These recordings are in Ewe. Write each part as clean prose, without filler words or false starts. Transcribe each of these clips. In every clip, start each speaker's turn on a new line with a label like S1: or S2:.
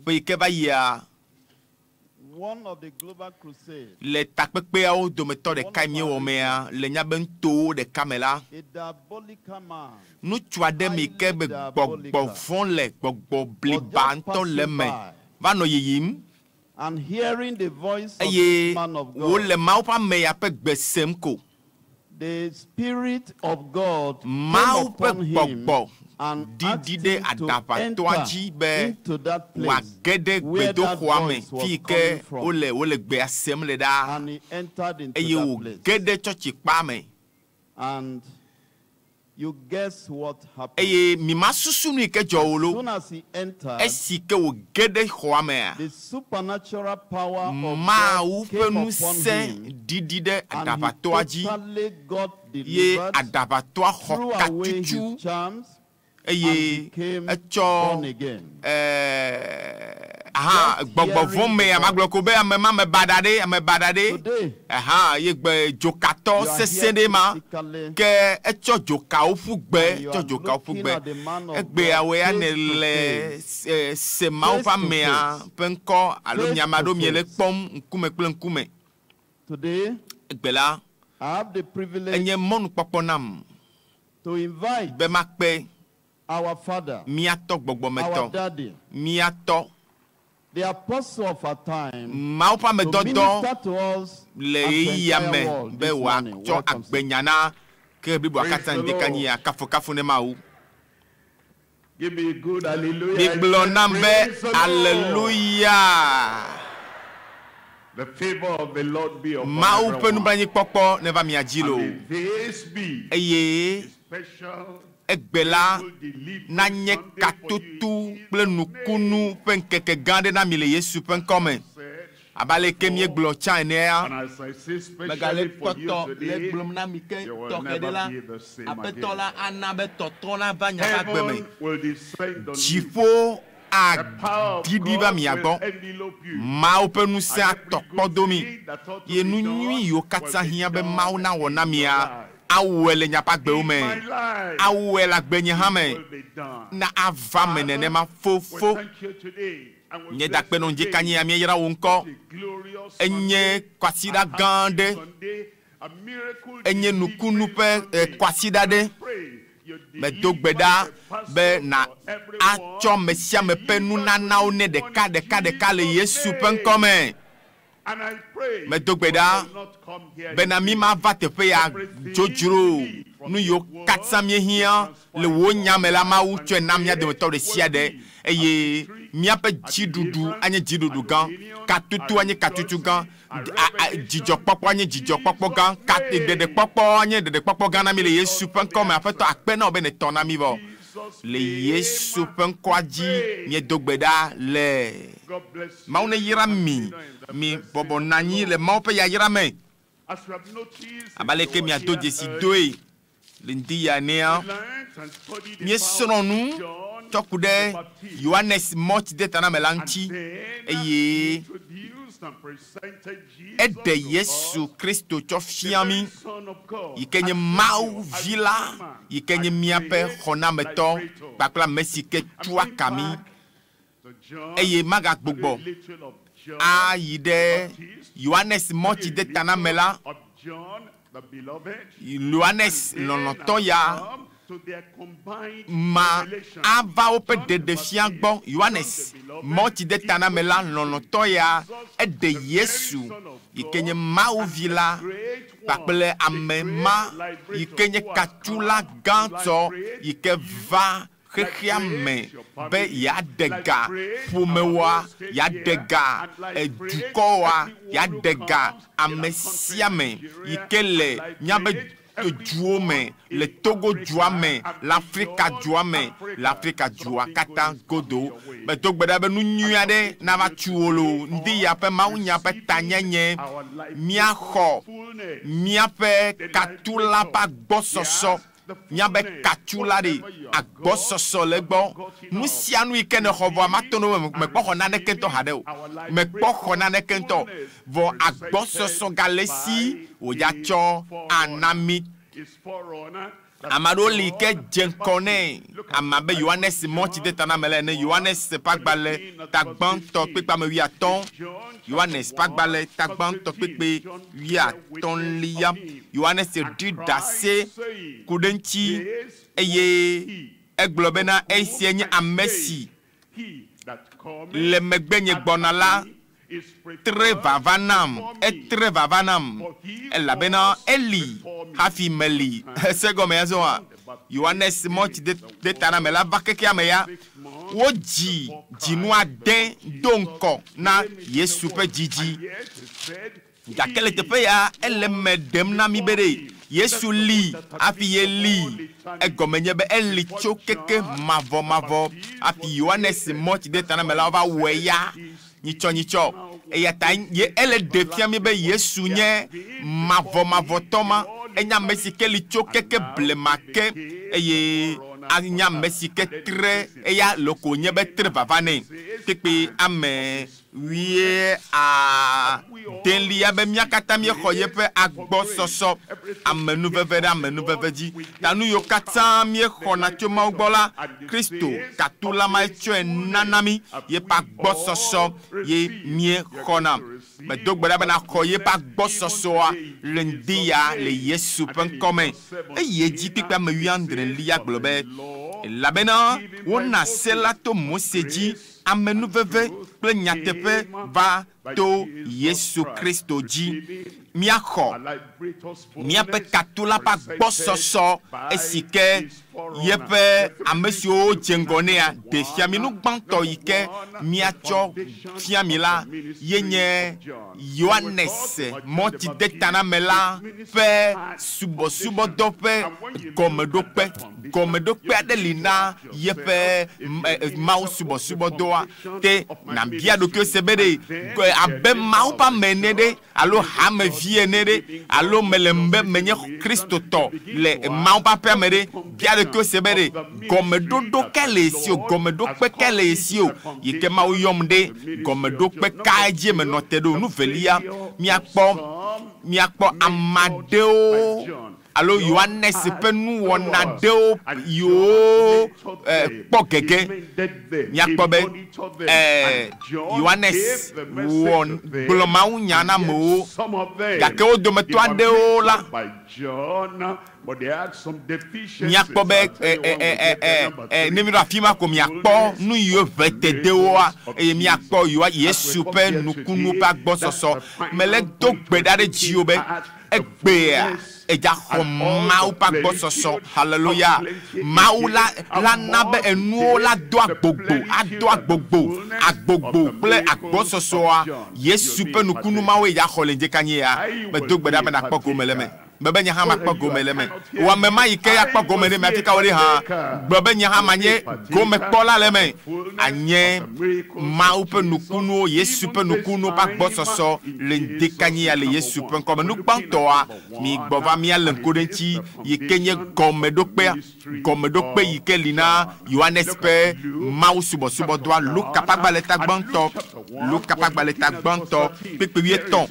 S1: Ƒe yi ke va yia,
S2: one of the global crusades,
S1: le takpekpeawo dometɔ ɖeka yi míewɔ mea, le míabe nutowo ɖeka me la,
S2: a diabolical man
S1: ŋutsu aɖe me yi ke be gbɔgbɔ vɔ̃ le, gbɔgbɔ bliba ŋutɔ le eme va nɔ yiyim
S2: and hearing the voice of
S1: eye
S2: this man of God,
S1: wòle Mawu ƒe ame ya ƒe gbe sem ko.
S2: the Spirit of God came
S1: Mawu ƒe
S2: upon him
S1: gbɔgbɔ
S2: and asked
S1: ɖiɖi ɖe
S2: him to
S1: aɖaʋatɔa
S2: enter
S1: dzi be
S2: into that place
S1: wòage ɖe
S2: where that
S1: gbedoxɔa me
S2: voice was
S1: fi yi ke
S2: coming from.
S1: wole wole gbea sem le ɖaa
S2: And he entered into
S1: eye
S2: that place.
S1: wòge ɖe tsɔtsikpa me.
S2: And you guess what happened?
S1: Eye mi ma susu nu yi ke dzɔ o
S2: As
S1: lo.
S2: soon as he entered,
S1: Esi ke wòge ɖe xɔa mea,
S2: the supernatural power of
S1: Mawu
S2: God
S1: ƒe
S2: came upon
S1: ŋusẽ
S2: him,
S1: ɖiɖi ɖe
S2: and he
S1: aɖaʋatɔa dzi
S2: totally got
S1: ye
S2: delivered,
S1: aɖaʋatɔa xɔ
S2: threw away
S1: katutu
S2: his charms,
S1: eye
S2: and became
S1: etsɔ
S2: born again.
S1: ɛɛ aha
S2: Just
S1: gbɔgbɔ vɔ̃
S2: hearing
S1: me
S2: the
S1: amagblɔ ko be ame ma ame baɖa ɖe ame baɖa ɖe
S2: Today,
S1: aha ye gbe dzokatɔ
S2: you are
S1: sesẽ
S2: here
S1: ɖe ma
S2: physically,
S1: ke etsɔ dzokawo ƒu gbe
S2: and you
S1: tsɔ
S2: are
S1: dzokawo ƒu
S2: looking
S1: gbe
S2: at the man of
S1: egbea
S2: God
S1: wo ya
S2: face
S1: ne
S2: to
S1: le
S2: face.
S1: se se Mawu
S2: Face
S1: ƒe
S2: to
S1: amea
S2: face.
S1: ƒe ŋkɔ alo
S2: Face
S1: miame
S2: to
S1: aɖewo miele
S2: face.
S1: kpɔm ŋkume kple ŋkume.
S2: Today,
S1: Egbe la
S2: I have the privilege
S1: enye mɔnukpɔkpɔ nam
S2: to invite
S1: be makpe
S2: our father,
S1: míatɔ
S2: our
S1: gbɔgbɔmetɔ
S2: daddy,
S1: míatɔ
S2: the apostle of our time,
S1: Mawu ƒe
S2: to
S1: amedɔdɔ
S2: minister to us
S1: le
S2: and to
S1: ɣeyiɣia
S2: entire
S1: me
S2: world
S1: be
S2: this morning.
S1: wòatsɔ
S2: Welcome, sir.
S1: agbenya na ke bliboa
S3: Praise
S1: katã
S3: the
S1: ŋdi ka nyi
S3: Lord.
S1: ya kafukafu ne Mawu.
S3: Give me a good hallelujah. I
S1: Migblɔ
S3: said,
S1: nam be
S3: Praise the Lord.
S1: aleluya.
S3: The favor of the Lord be upon
S1: Mawu ƒe
S3: everyone.
S1: nublanuikpɔkpɔ neva mia dzi
S3: And
S1: loo.
S3: may this be
S1: Eye
S3: a special
S1: egbe la
S3: deliverance
S1: nanye
S3: Sunday for you
S1: katutu
S3: in
S1: kple
S3: Jesus'
S1: nukunu
S3: name.
S1: ƒe ŋkeke gã aɖe na mi le Yesu ƒe ŋkɔ me.
S3: Said,
S1: Abe aleke míegblɔ tsã enea,
S3: And as I say
S4: Megale
S3: specially for you
S4: kpɔtɔ le
S3: today,
S4: gblɔm na mi ke
S3: you will
S4: tɔxɛ ɖe
S3: never
S4: la,
S3: be the same
S4: aƒetɔ
S3: again.
S4: la ana be tɔtrɔ nava miaƒe agbe me.
S3: Heaven will descend on you.
S1: Dziƒo
S3: The power of
S1: aɖiɖi va
S3: God
S1: mia
S3: will
S1: gbɔ.
S3: envelope you.
S1: Mawu ƒe ŋusẽ
S3: And every
S1: atɔ kpɔ
S3: good
S1: do mi.
S3: thing that ought to
S1: Ye
S3: be
S1: nu
S3: done
S1: nyui yiwo
S3: will
S1: katã
S3: be
S1: hiã be
S3: done
S1: Mawu nawɔ na
S3: in your
S1: mia,
S3: life.
S1: awɔe le miaƒe agbewo
S3: In
S1: me.
S3: my life,
S1: Awɔe le agbenye hã me.
S3: it will be done.
S1: Na ava me nenema
S3: We
S1: fofo.
S3: thank you today and we
S1: Nye
S3: bless
S1: dakpe nɔ
S3: your
S1: ŋdi ka
S3: name.
S1: nye ya míeyra wò ŋkɔ.
S3: What a glorious
S1: Enye
S3: Sunday,
S1: kwasiɖa
S3: a
S1: gã
S3: happy
S1: aɖe.
S3: Sunday, a miracle
S1: Enye nukunu ƒe
S3: delivery
S1: eh, kwasiɖa ɖe.
S3: Pray you
S1: Medo gbe
S3: deliver
S1: ɖa
S3: the pastor
S1: be na
S3: for everyone.
S1: atsɔ ame sia ame ƒe nunanawo ne ɖeka ɖeka ɖeka le Yesu ƒe ŋkɔ me.
S3: And I pray
S1: Medo gbe
S3: we
S1: ɖa
S3: will not come here
S1: bena
S3: in
S1: mi
S3: vain.
S1: ma va teƒe ya dzodzro o. Nu yiwo katã míehiã le wò nya me la, Mawu tsɔe na mía dometɔ ɖe sia ɖe eye míaƒe dziɖuɖu anye dziɖuɖu gã, katutu anye katutu gã, a- a- dzidzɔkpɔkpɔ anye dzidzɔkpɔkpɔ gã, ka- ɖeɖekpɔkpɔ anye ɖeɖekpɔkpɔ gã na mi le Yesu ƒe ŋkɔ me. Aƒetɔ akpe na wò be nètɔ na mí vɔ.
S3: Jesus'
S1: Le
S3: name,
S1: Yesu ƒe ŋkɔa dzi míedo gbe ɖa le.
S3: God bless you.
S1: Mawu ne yra mi,
S3: Continue in the
S1: mi
S3: blessing
S1: bɔbɔ
S3: of
S1: nɔ anyi
S3: the
S1: le
S3: Lord.
S1: Mawu ƒe yayra me.
S3: As you have noticed,
S1: Abe aleke
S3: if you were
S1: miado
S3: here
S1: dzesi
S3: early,
S1: doe le ŋdi ya nea,
S3: we learned and studied
S1: míesrɔ̃
S3: about
S1: nu
S3: John
S1: tsɔ ku
S3: the
S1: ɖe
S3: Baptist.
S1: Yohanes mɔtsidetanamela
S3: And
S1: ŋuti
S3: then
S1: eye
S3: he introduced and presented Jesus
S1: eɖe
S3: to
S1: Yesu
S3: us,
S1: Kristo tsɔ
S3: the
S1: fia
S3: very
S1: mí
S3: Son of God,
S1: yi ke nye
S3: as
S1: Mawu
S3: Savior, as
S1: vi la,
S3: Redeemer,
S1: yi ke nye
S3: as
S1: míaƒe
S3: Creator,
S1: xɔnametɔ
S3: Liberator.
S1: kpakple ame si ke
S3: I'm
S1: tua
S3: going
S1: ka mí
S3: back to John,
S1: eye magagbugbɔ
S3: a little of John
S1: ayi ɖe
S3: Baptist,
S1: Yohanes
S3: a
S1: mɔtsidetanamela,
S3: little of John the Beloved,
S1: Yohanes
S3: and then
S1: lɔlɔ̃tɔ
S3: I
S1: ya
S3: come to their combined
S1: ma
S3: revelation.
S1: ava woƒe
S3: John the
S1: ɖeɖefia
S3: Baptist,
S1: gbɔ.
S3: John
S1: Yohanes
S3: the Beloved,
S1: mɔtsidetanamela lɔlɔ̃tɔ ya
S3: Jesus,
S1: eɖe
S3: the very
S1: Yesu
S3: Son of
S1: yi ke nye
S3: God,
S1: Mawu
S3: and
S1: vi
S3: the
S1: la
S3: great one,
S1: kpakple
S3: the
S1: ame
S3: great
S1: ma yi ke nye
S3: liberator who has
S1: katula
S3: come to
S1: gãtɔ
S3: liberate
S1: yi ke
S3: you,
S1: va xexea me be yeaɖe ga ƒomewoa, yeaɖe ga edukɔwoa, yeaɖe ga ame sia ame yi ke le míaƒe duwo me, le Togo dua me, le Afrika dua me, le Afrika dua katã godo. Medo gbe ɖa be nu nyui aɖe nava tu wo loo. Ŋdi ya ƒe mawunya ƒe tanyenye míaxɔ míaƒe katula ƒe agbɔsɔsɔ. Míabe katula ɖe agbɔsɔsɔ le egbɔ. Nu sia nu yi ke nexɔ vɔa mato ne wo me mekpɔ xɔ naneke ŋutɔ haɖe o. Mekpɔ xɔ naneke ŋutɔ o. Vɔ agbɔsɔsɔ gale si wòdza tsɔ ana mí
S3: His forerunner,
S1: Ame aɖewo li ke dze ŋkɔ nɛ ame abe Yohanes mɔtsidetanamela ene. Yohanes ƒe agbalẽ tagbãtɔ kpekpe ame wuiatɔ̃. Yohanes ƒe agbalẽ tagbãtɔ kpekpe wuiatɔ̃lia. Yohanes ɖi ɖase ku ɖe eŋuti eye egblɔ bena esia nye ame si le megbenye gbɔna la tre vava nam, etre vava nam, elabena eli hafi meli. Ese gɔme azɔa? Yohanes mɔtsi de ta na me la va kekea me ya. Wodzi dzinu ade do ŋkɔ na Yesu ƒe dzidzi. Gake le teƒe ya, ele me ɖem na mi be ɖe Yesu li hafi ye li. Egɔme nye be eli tso keke mavɔmavɔ hafi Yohanes mɔtsi de ta na me la va wɔe ya. Nyitsɔ nyitsɔ. Eya ta ye ele ɖe fia mi be Yesu nye mavɔmavɔtɔ ma. Enye ame si ke li tso keke blema ke eye anye ame si ke tre eya loko nye be tre vava nɛ. Kpekpe ame wuie adelia be mía katã míexɔ yeƒe agbɔsɔsɔ amenuveve ɖe amenuveve dzi. Ta nu yiwo katã míexɔna tso Mawu gbɔ la, Kristo katula ma etsɔe nana mí yeƒe agbɔsɔsɔ ye míexɔna. Medo gbe ɖa be naxɔ yeƒe agbɔsɔsɔa le ŋdi ya le Yesu ƒe ŋkɔme. Eye edzi kpekpe ame wuiadrelia gblɔ be, elabena wona se la to Mose dzi, amenuveve kple nyateƒe va to Yesu Kristo dzi. Míaxɔ míaƒe katula ƒe agbɔsɔsɔ esi ke yeƒe ame siwo dze ŋgɔ nɛa ɖe fia mi. Nu gbãtɔ yi ke míatsɔ fia mi la ye nye Yohanes mɔtsidetanamela ƒe subɔsubɔdɔ ƒe gɔmeɖokpe. Gɔmeɖokpe aɖe li na yeƒe Mawu subɔsubɔdɔa. Te nabia ɖokuiwò se be ɖe abe Mawu ƒe ame ene ɖe alo hamevi ene ɖe alo mele be menye Kristotɔ le Mawu ƒe aƒea me ɖe, bia ɖokuiwò se be ɖe gɔmeɖoɖo ke le esi o, gɔmeɖokpe ke le esi o yi ke Mawu yɔm ɖe gɔmeɖokpe ka dzie menɔ te ɖo. Nu velia, míakpɔ ame aɖewo alo Yohanes ƒe nuwɔna ɖewo yiwo kpɔ gege. Míakpɔ be Yohanes wɔ gblɔ mawunya na amewo, gake wo dometɔ aɖewo la, míakpɔ be ne míɖo afi ma ko míakpɔ nu yiwo ʋe tedewoa eye míakpɔ Yesu ƒe nukunu ƒe agbɔsɔsɔ. Mele do gbe ɖa ɖe dziwò be egbea edza xɔ Mawu ƒe agbɔsɔsɔ. Hallelujah. Mawu la la na be enuwo la do agbogbo, ado agbogbo, agbogbo kple agbɔsɔsɔa. Yesu ƒe nukunu mawoe dza xɔ le ŋdekanye ya. Medo gbe ɖa be nakpɔ gome le eme. Mebe nye hã makpɔ gome le eme. Wò ame ma yi ke akpɔ gome ɖe eme hafi ka wo ɖe hã gblɔ be nye hã manye gomekpɔla le eme. Anye Mawu ƒe nukunuwo, Yesu ƒe nukunuwo ƒe agbɔsɔsɔ le ŋdekanye ya le Yesu ƒe ŋkɔme. Nu gbãtɔa, mi gbɔ va míalé ŋku ɖe eŋuti yi ke nye gɔmeɖokpea, gɔmeɖokpe yi ke li na Yohanes ƒe Mawu subɔsubɔdɔa. Luka ƒe agbalẽ ta gbãtɔ, Luka ƒe agbalẽ ta gbãtɔ kpekpe wuietɔ̃.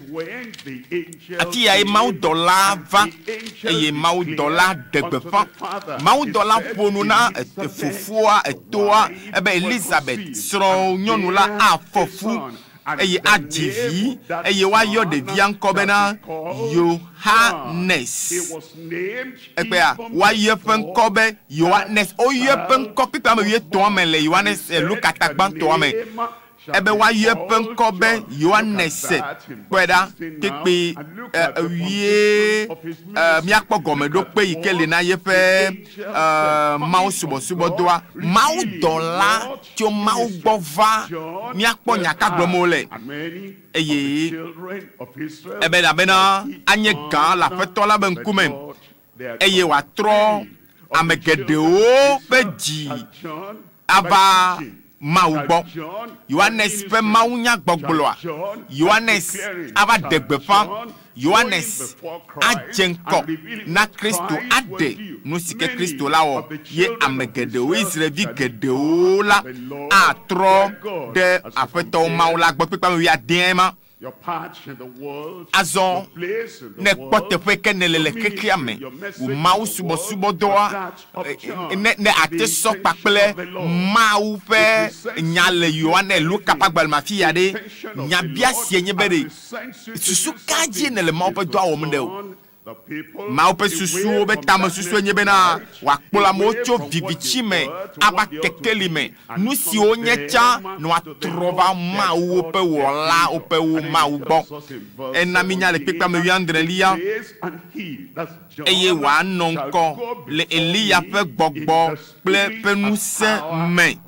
S1: Afi ya ye mawudɔla va eye mawudɔla ɖe gbeƒã. Mawudɔla ƒo nu na fofoa etoa ebe Elizabeth srɔ̃ nyɔnu la afɔ fu eye adzi vi eye woayɔ ɖevia ŋkɔ bena Yohanes. Ekpea woayɔ eƒe ŋkɔ be Yohanes. Woyɔ eƒe ŋkɔ kpekpe ame wuietɔ̃a me le Yohanes Luka ta gbãtɔa me. Ebe woayɔ eƒe ŋkɔ be Yohanes. Kpɔe ɖa kpekpe wuie míakpɔ gɔmeɖokpe yi ke li na yeƒe Mawu subɔsubɔdɔa. Mawudɔla tso Mawu gbɔ va míakpɔ nya ka gblɔm wole. Eye ebe elabena anye gã le Aƒetɔ la be ŋkume eye wòatrɔ ame geɖewo ƒe dzi ava Mawu gbɔ. Yohanes ƒe mawunyagbɔgblɔa, Yohanes ava ɖe gbeƒã. Yohanes adze ŋkɔ na Kristo aɖe nu si ke Kristo la wɔ ye ame geɖewo, Israelvi geɖewo la atrɔ ɖe Aƒetɔwo Mawu la gbɔ. Kpekpe ame wuiadea ma. Azɔ ne kpɔ teƒe ke ne le le xexea me, wò Mawu subɔsubɔdɔa ne ate sɔ kpakple Mawu ƒe nya le Yohane Luka ƒe agbalẽ me afi ya ɖe, nyabia sie nye be ɖe susu ka dzie nèle Mawu ƒe dɔa wɔm ɖe o? Mawu ƒe susuwo be tamesusue nye bena wòakplɔ amewo tso viviti me ava kekeli me. Nu siwo nye tsã ne woatrɔ va Mawu woƒe Wɔla woƒe wo Mawu gbɔ. Ena mínya le kpekpea me wuiadrelia, eye wòanɔ ŋkɔ le Eliya ƒe gbɔgbɔ kple ƒe ŋusẽ me.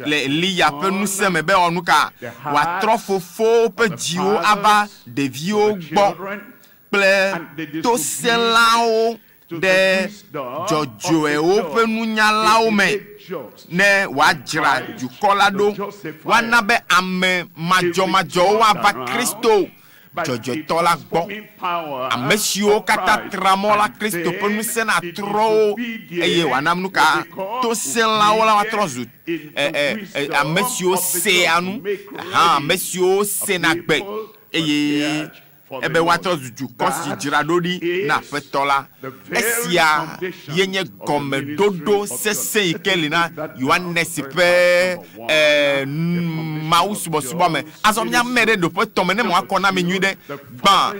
S1: Le Eliya ƒe ŋusẽ me be wòawɔ nu ka? Wòatrɔ fofowo ƒe dziwo ava ɖeviwo gbɔ kple tosẽlawo ɖe dzɔdzɔewo ƒe nunyalawo me ne wòadzra dukɔ la ɖo. Woana be ame madzɔmadzɔwo woava Kristo dzɔdzɔetɔ la gbɔ. Ame siwo katã tra mɔ la, Kristo ƒe ŋusẽ natrɔ wo eye wòana nu ka? Tosẽlawo la woatrɔ zu ame siwo sea nu hã, ame siwo sena gbe eye ebe woatrɔ zu dukɔ si dzra ɖo ɖi na Aƒetɔ la. Esia ye nye gɔmeɖoɖo sesẽ yi ke li na Yohanes ƒe Mawu subɔsubɔ me. Azɔ míame ɖe ɖoƒe tɔ̃ me ne mewɔakɔ na mi nyui ɖe. Gbã,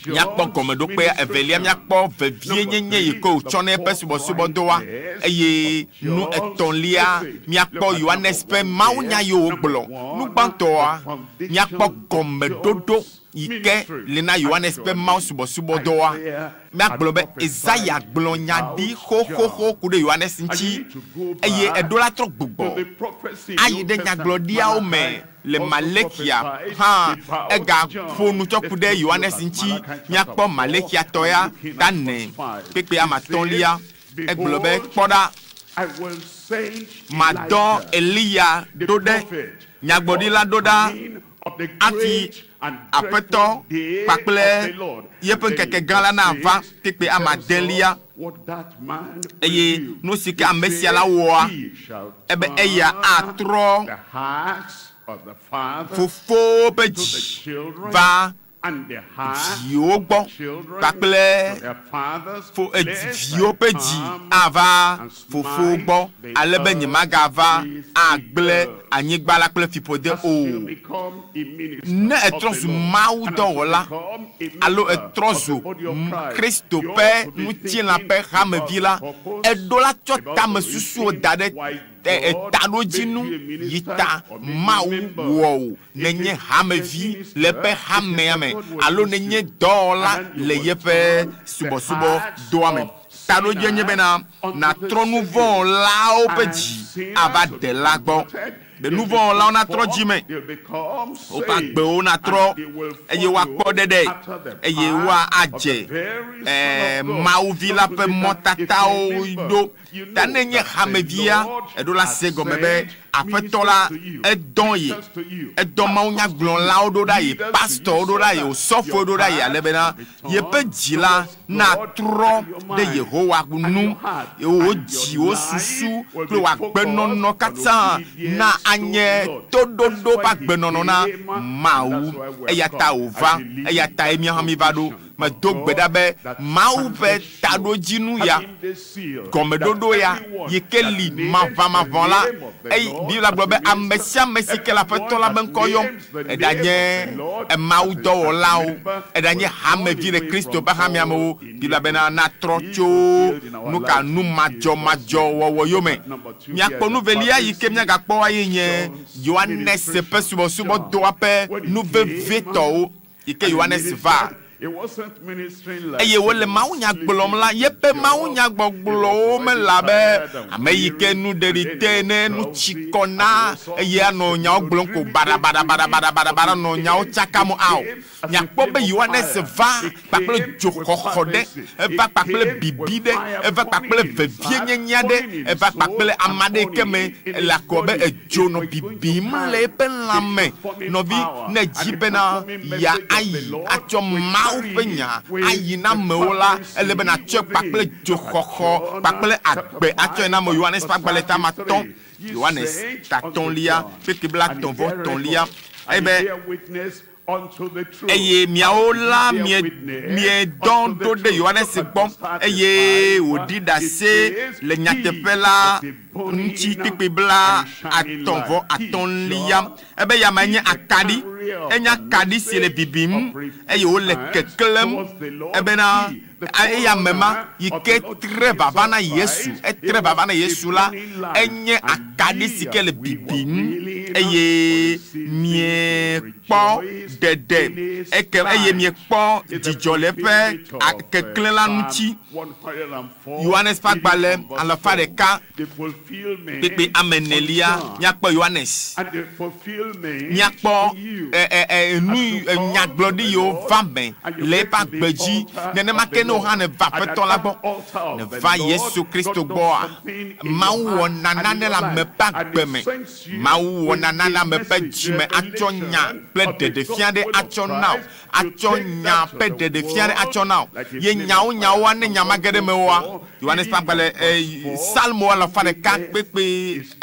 S1: míakpɔ gɔmeɖokpea, evelia, míakpɔ vevienyenye yi ke wòtsɔ na eƒe subɔsubɔdɔa, eye nu etɔ̃lia, míakpɔ Yohanes ƒe mawunya yi wògblɔ. Nu gbãtɔa, míakpɔ gɔmeɖoɖo yi ke li na Yohanes ƒe Mawu subɔsubɔdɔa. Míagblɔ be Esaya gblɔ nya ɖi xoxoxo ku ɖe Yohanes ŋuti, eye eɖo la trɔ gbugbɔ ayi ɖe nyagblɔɖiawo me le Malekia hã egaƒo nu tsɔ ku ɖe Yohanes ŋuti. Míakpɔ Malekia tɔ ya ta ne kpekpe ame atɔ̃lia. Egblɔ be, kpɔ ɖa, madɔ Eliya ɖo ɖe, nyagblɔɖila ɖo ɖa afi Aƒetɔ kpakple yeƒe ŋkeke gã la nava kpekpe ame adelia. Eye nu si ke ame sia la wɔa, ebe eya atrɔ fofowo ƒe dzi va viwo gbɔ kpakple viwo ƒe dzi ava fofowo gbɔ, ale be nyemagava agblẽ anyigba la kple fiƒode o. Ne etrɔ zu Mawu dɔwɔla alo etrɔ zu Kristo ƒe ŋutilã ƒe hamevi la, eɖo la tsɔ tamesusuwo da ɖe taɖodzinu yi ta Mawu wɔ wò nenye hamevi le eƒe hamea me alo nenye dɔwɔla le yeƒe subɔsubɔdɔa me. Taɖodzie nye bena natrɔ nuvɔ̃wɔlawo ƒe dzi ava ɖela gbɔ. Be nuvɔ̃wɔlawo natrɔ dzi me, woƒe agbewo natrɔ eye woakpɔ ɖeɖe eye woadze Mawuvi la ƒe mɔtatawo ɖo. Ta ne nye hamevia, eɖo la se gɔme be Aƒetɔ la edɔ ye, edɔ mawunyagblɔlawo ɖo ɖa ye, pastɔwo ɖo ɖa ye, osɔfowo ɖo ɖa ye, ale bena yeƒe dzi la natrɔ ɖe Yehowa nu, wò dzi, wò susu kple wò agbenɔnɔ katã na anye toɖoɖo ƒe agbenɔnɔ na Mawu. Eya ta wòva, eya tae míawo hã míva ɖo. Medo gbe ɖa be Mawu ƒe taɖodzinu ya, gɔmeɖoɖo ya yi ke li maʋamaʋã la, eye Biblia gblɔ be ame sia ame si ke le Aƒetɔ la ƒe ŋkɔ yɔm, eɖanye Mawu dɔwɔlawo, eɖanye hamevi le Kristo ƒe hamea me wo, Biblia bena natrɔ tso nuka nu madzɔmadzɔ wɔwɔ yome. Míakpɔ nu velia yi ke míagakpɔ ye nye Yohanes ƒe subɔsubɔdɔa ƒe nu vevitɔwo yi ke Yohanes va. Eye wole mawunya gblɔm la, yeƒe mawunyagbɔgblɔwo mele abe ame yi ke nu ɖeɖi te ne nu tsi kɔ na eye anɔ nyawo gblɔm ko baɖabaɖabaɖabaɖabaɖa nɔ nyawo tsakam ao. Miakpɔ be Yohanes va kpakple dzoxɔxɔ ɖe, eva kpakple bibi ɖe, eva kpakple vevienyenye ɖe, eva kpakple ame aɖe yi ke me le akɔ be edzo nɔ bibim le eƒe lãme. Nɔvi, ne dzi bena ya ayi atsɔ Mawu ƒe nya ayi na amewo la, ele be natsɔe kpakple dzoxɔxɔ kpakple agbe atsɔe na ame. Yohanes ƒe agbalẽ ta ame atɔ̃. Yohanes tatɔ̃lia kpekpe blatɔ̃ vɔ tɔ̃lia ebe eye miawo la mie miedɔ ɖo ɖe Yohanes gbɔ eye wòɖi ɖase le nyateƒe la ŋuti kpekpe bla atɔ̃ vɔ atɔ̃lia ebe yame nye akaɖi enye akaɖi si le bibim eye wòle keklẽm ebena eya ame ma yi ke tre vava na Yesu etre vava na Yesu la enye akaɖi si ke le bibim eye miekpɔ ɖeɖe eke eye miekpɔ dzidzɔ le eƒe keklẽ la ŋuti. Yohanes ƒe agbalẽ alafa ɖeka kpekpe ame enelia míakpɔ Yohanes míakpɔ enu nyagblɔɖi yiwo va me le eƒe agbe dzi nenema ke ne wo hã neva Aƒetɔ la gbɔ neva Yesu Kristo gbɔa Mawu wɔna nane le ame ƒe agbe me Mawu wɔna nane le ame ƒe dzime atsɔ nya kple ɖeɖefia ɖe atsɔ na wo atsɔ nya ƒe ɖeɖefia ɖe atsɔ na wo ye nyawo nyawoa ne nya ma ge ɖe mewoa Yohanes ƒe agbalẽ Salmo alafa ɖeka kpekpe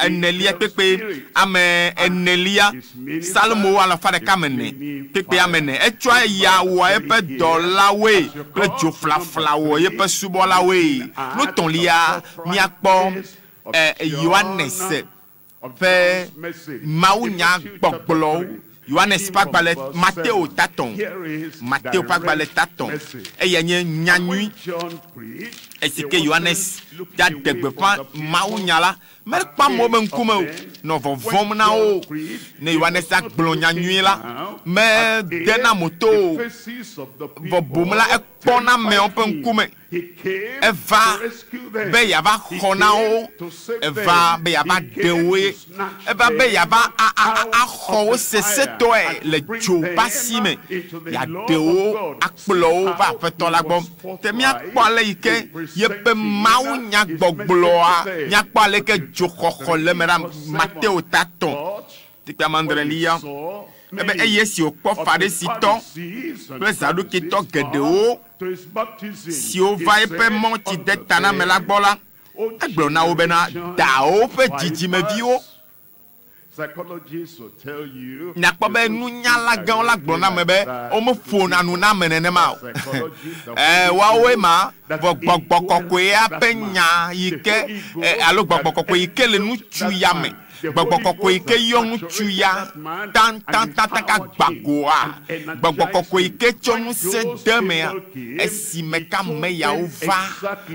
S1: enelia kpekpe ame enelia Salmo alafa ɖeka ame ene kpekpe ame ene etsɔa ya wɔ eƒe dɔlawoe kple dzoflafla wɔ eƒe subɔlawoe. Nutɔ̃lia míakpɔ Yohanes ƒe mawunyagbɔgblɔwo. Yohanes ƒe agbalẽ Mateo tatɔ̃ Mateo ƒe agbalẽ tatɔ̃ eya nye nyanyui esi ke Yohanes ya ɖe gbeƒã mawunya la mekpɔ amewo be ŋkume o nɔ vɔvɔm na wo ne Yohanes agblɔ nyanyui la medena moto o vɔ bom la ekpɔna amewo ƒe ŋkume eva be yeava xɔ na wo eva be yeava ɖe woe eva be yeava axɔ wo sesetɔe le dzo ƒe asi me yeaɖe wo akplɔ wo va Aƒetɔ la gbɔ te míakpɔ ale yi ke yeƒe mawunyagbɔgblɔa míakpɔ ale ke dzoxɔxɔ le eme ɖa Mateo tatɔ̃ tikpe amadrelia ebe eye esi wòkpɔ Farisitɔ kple Zadukitɔ geɖewo siwo va eƒe mɔ tsi de ta na ame la gbɔ la egblɔ na wo bena dawo ƒe dzidzimeviwo Nyakpɔ be nunyala gãwo la gblɔ na ame be womeƒona nu na ame nenema o. Woawoe ma vɔ gbɔgbɔ kɔkɔea ƒe nya yi ke alo gbɔgbɔ kɔkɔe yi ke le ŋutsu ya me gbɔgbɔ kɔkɔe yi ke yɔ ŋutsu ya tãtãtãtã ka gbagoa gbɔgbɔ kɔkɔe yi ke tsɔ ŋusẽ de mea esime ka ame yawo va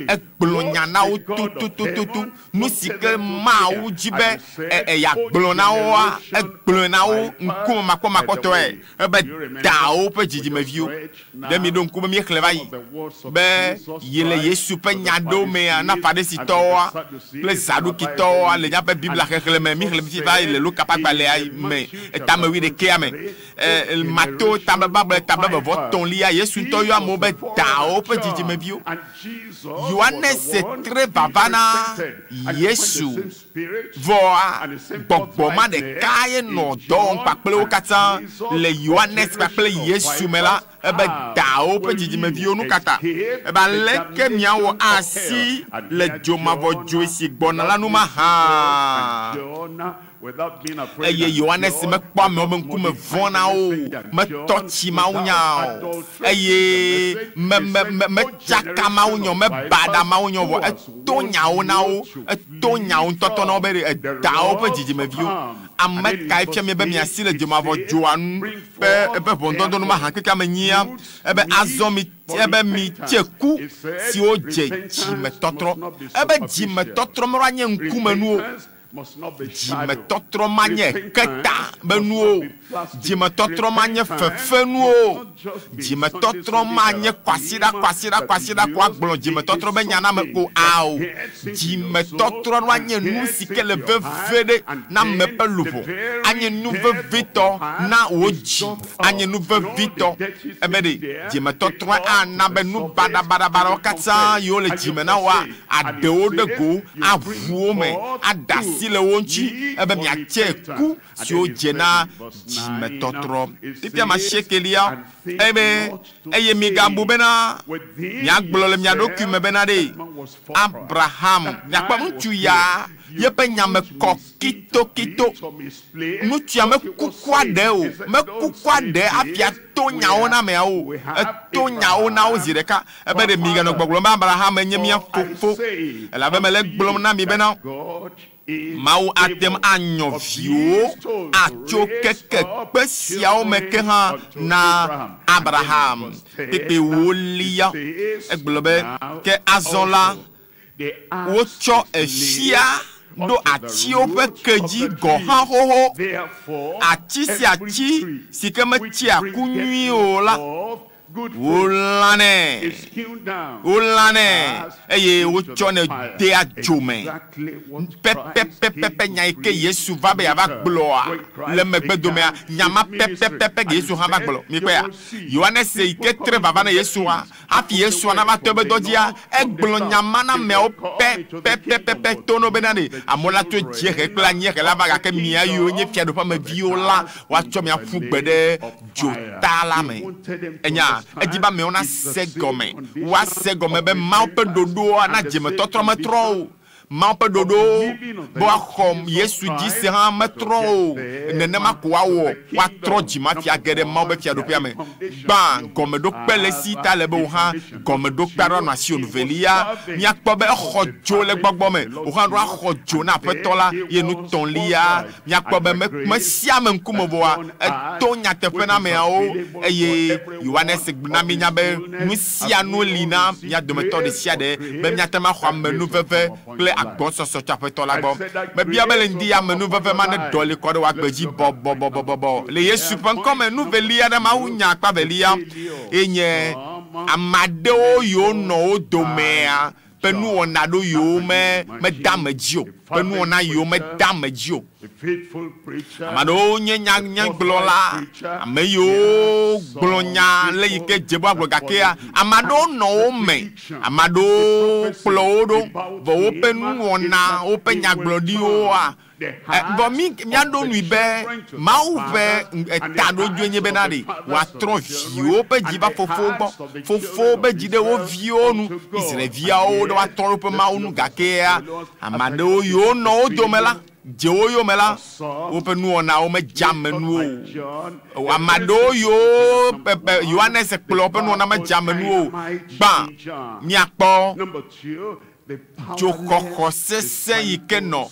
S1: egblɔ nya na wo tototototo nu si ke Mawu dzi be yeagblɔ na woa egblɔe na wo ŋkume makpɔmakpɔtɔe ebe dawo ƒe dzidzimeviwo ɖe mi ɖo ŋku be míexlẽ va yi be yi le Yesu ƒe nya ɖewo mea na Farisitɔwoa kple Zadukitɔwoa le míaƒe Biblia xexlẽ me míexlẽ fi va yi le Luka ƒe agbalẽa me etame wuiɖekɛa me Mateo tababagbalẽ tababevɔ tɔ̃lia Yesu ŋutɔ yɔ amewo be dawo ƒe dzidzimeviwo. Yohanes tre vava na Yesu vɔa gbɔgbɔ ma ɖeka ye nɔ dɔ wɔm kpakple wo katã le Yohanes kpakple Yesu me la ebe dawo ƒe dzidzimeviwo nu katã ebe aleke miawɔ asi le dzomavɔ dzoe si gbɔna la nu mahã. Eye Yohanes mekpɔ amewo be ŋkume vɔ̃ na wo metɔ tsi mawunya o eye metsaka mawunya o mebaɖa mawunya o vɔ eto nyawo na wo eto nyawo ŋutɔtɔ na wo be edawo ƒe dzidzimeviwo ame kae fia mi be miasi le dzomavɔ dzoa nu ƒe eƒe ʋɔnudɔdrɔ̃ nu mahã keke ame nyia ebe azɔ mi ebe mi tse ku siwo dze dzimetɔtrɔ ebe dzimetɔtrɔ meɖo anye ŋkumenuwo dzimetɔtrɔ manye keta be nuwo dzimetɔtrɔ manye fefenuwo dzimetɔtrɔ manye kwasiɖa kwasiɖa kwasiɖa ko agblɔ dzimetɔtrɔ be nya na me ko ao dzimetɔtrɔ nu anye nu si ke le veve ɖe na ame ƒe luʋɔ anye nu vevitɔ na wò dzi anye nu vevitɔ ebe ɖe dzimetɔtrɔ ana be nu baɖabaɖabaɖawo katã yiwo le dzime na woa aɖewo ɖe go aʋu wo me aɖe asi le wo ŋuti ebe miatse ku siwo dze na dzimetɔtrɔ. Fifia ma siekelia ebe eye migabu bena miagblɔ le mia ɖokui me bena ɖe Abraham miakpɔ ŋutsu ya Yeƒe nya me kɔ kitokito. Ŋutsua mekukua ɖe o, mekukua ɖe hafi ato nyawo na ameawo o. Eto nyawo na wo zi ɖeka. Ebe ɖe miganɔ gbɔgblɔm be Abraham enye mía fofo, elabe mele egblɔm na mi bena Mawu ate ŋu anyɔ viwo atso keke kpe siawo me ke hã na Abraham. Kpekpe ewolia, egblɔ be, Ke azɔ la, wotsɔ efia ɖo atiwo ƒe ke dzi gɔ̃ hã xoxo. Ati sia ati si ke metsea ku nyui o la, Wolãnɛ, wolãnɛ eye wotsɔnɛ dea dzo me. Pɛpɛpɛpɛpɛ nya yi ke Yesu va be yeava gblɔa le megbedomea, nya ma pɛpɛpɛpɛ ke Yesu hã va gblɔ. Mikpɔea? Yohanes yi ke tre vava na Yesua, hafi Yesua nava tɔ eƒe dɔ dzia, egblɔ nya ma na ameawo pɛpɛpɛpɛpɛ to na wo bena ɖe amewo la tso dziehe kple anyiehe la va gake mia yiwo nye Fiaɖuƒeameviwo la, woatsɔ mi aƒu gbe ɖe dzota la me. Enya, edi be amewo nase gɔme. Woase gɔme be Mawu ƒe ɖoɖoa na dzimetɔtrɔ metrɔ o. Mawu ƒe ɖoɖo be woaxɔ Yesu dzi se hã metrɔ o. Nenema ko woawɔ woatrɔ dzi ma fia ge ɖe Mawu ƒe Fiaɖuƒea me. Gbã, gɔmeɖokpe le esi ta ele be wò hã gɔmeɖokpe aɖe anɔ asiwò. Velia, míakpɔ be exɔ dzo le gbɔgbɔ me. Wò hã ɖo axɔ dzo na Aƒetɔ la. Ye nutɔ̃lia, Míakpɔ be me sia ame ŋkume vɔa, eto nyateƒe na ameawo eye Yohanes na míenya be nu sia nu li na mía dometɔ ɖesiaɖe be míate ŋu axɔ amenuveve kple agbɔsɔsɔ tso Aƒetɔ la gbɔ. Mebia be le ŋdi ya amenuveve ma neɖɔli kɔ ɖe wò agbe dzi bɔbɔbɔbɔbɔ le Yesu ƒe ŋkɔ me. Nu velia ɖe mawunya akpa velia ye nye ame aɖewo yiwo nɔ wo domea ƒe nuwɔna ɖo yiwo me mede ame dzi o, ƒe nuwɔna yiwo mede ame dzi o. Ame aɖewo nye nyagblɔla, ame yiwo gblɔ nya le yi ke dze be woagblɔ gakea, ame aɖewo nɔ wo me, ame aɖewo kplɔ wo ɖo, vɔ woƒe nuwɔna, woƒe nyagblɔɖiwoa, Vɔ mí míaɖo ŋui be Mawu ƒe taɖodzue nye bena ɖe wòatrɔ viwo ƒe dzi va fofowo gbɔ, fofowo ƒe dzi ɖe wo viwo nu, Israelviawo ɖe woatrɔ ɖe woƒe Mawu nu. Gakea, ame aɖewo yiwo nɔ wo dome la, dze wo yome la, woƒe nuwɔnawo medze ame nu o. Ame aɖewo yiwo Yohanes kplɔ woƒe nuwɔna medze ame nu o. Gbã, míakpɔ Dzoxɔxɔ sesẽ yi ke nɔ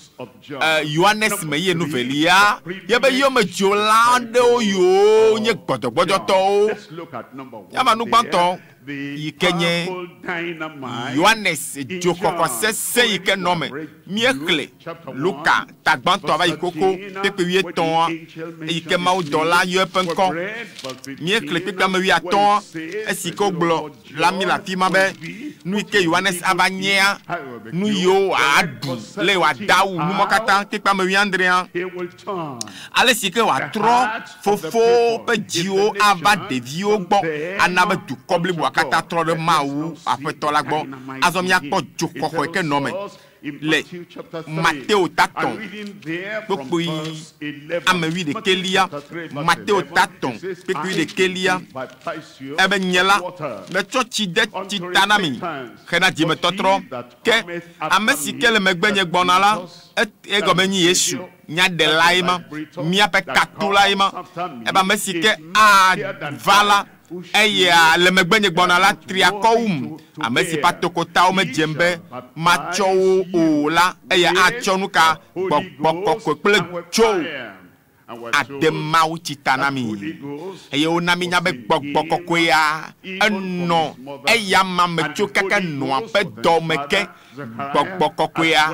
S1: Yohanes me ye nu velia ye be yomedzrola aɖewo yiwo nye gbɔdzɔgbɔdzɔtɔwo. Míava nu gbãtɔ yi ke nye Yohanes dzoxɔxɔ sesẽ yi ke nɔ eme. Míexlẽ Luka ta gbãtɔa va yi xoxo kpekpe wuietɔ̃a eyi ke mawudɔla yɔ eƒe ŋkɔ. Míexlẽ kpekpe ame wuiatɔ̃a esi ke wogblɔ la mí le afi ma be nu yi ke Yohanes ava nyea, nu yiwo wòaɖu, le wòada awu, nu mawo katã kpekpe ame wuiadrea. Ale si ke wòatrɔ fofowo ƒe dziwo ava ɖeviwo gbɔ ana be dukɔ bliboa katã trɔ ɖe Mawu Aƒetɔ la gbɔ. Azɔ míakpɔ dzoxɔxɔ yi ke nɔ eme le Mateo tatɔ̃ kpukpui ame wuiɖekɛlia, Mateo tatɔ̃ kpukpui wuiɖekɛlia, ebe, Nye la, metsɔ tsi de tsi ta na mi hena dzimetɔtrɔ, ke ame si ke le megbenye gbɔna la, egɔme nyi Yesu, mía Ɖelae ma, míaƒe Katulae ma. Ebe ame si ke ava la, Eya le megbenye gbɔna la tri akɔ wum. Ame si ƒe atokotawo medzem be matsɔ wo o la, eya atsɔ nu ka? Gbɔgbɔ Kɔkɔe kple dzo ade mawutsi ta na mi. Eye wona mínya be Gbɔgbɔ Kɔkɔea enɔ eyama me tso keke nɔa ƒe dɔ me ke. Gbɔgbɔ Kɔkɔea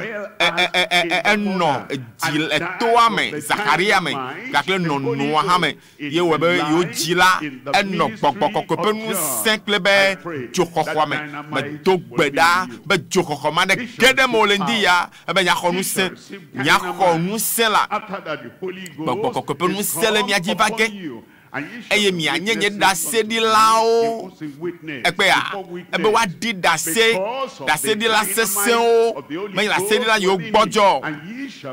S1: enɔ dzi le toa me, Zaxariya me, gake nɔ Noa hã me. Ye wɔe be yewo dzi la, enɔ Gbɔgbɔ Kɔkɔe ƒe ŋusẽ kple be dzoxɔxɔa me. Medo gbe ɖa be dzoxɔxɔ ma ne ge ɖe mewò le ŋdi ya, ebe miaxɔ ŋusẽ. Miaxɔ ŋusẽ la. Gbɔgbɔ Kɔkɔe ƒe ŋusẽ le mia dzi va ge. Eye mianye nye ɖaseɖilawo. Ekpea, ebe woaɖi ɖase, ɖaseɖila sesẽwo, menye ɖaseɖila yiwo gbɔdzɔ.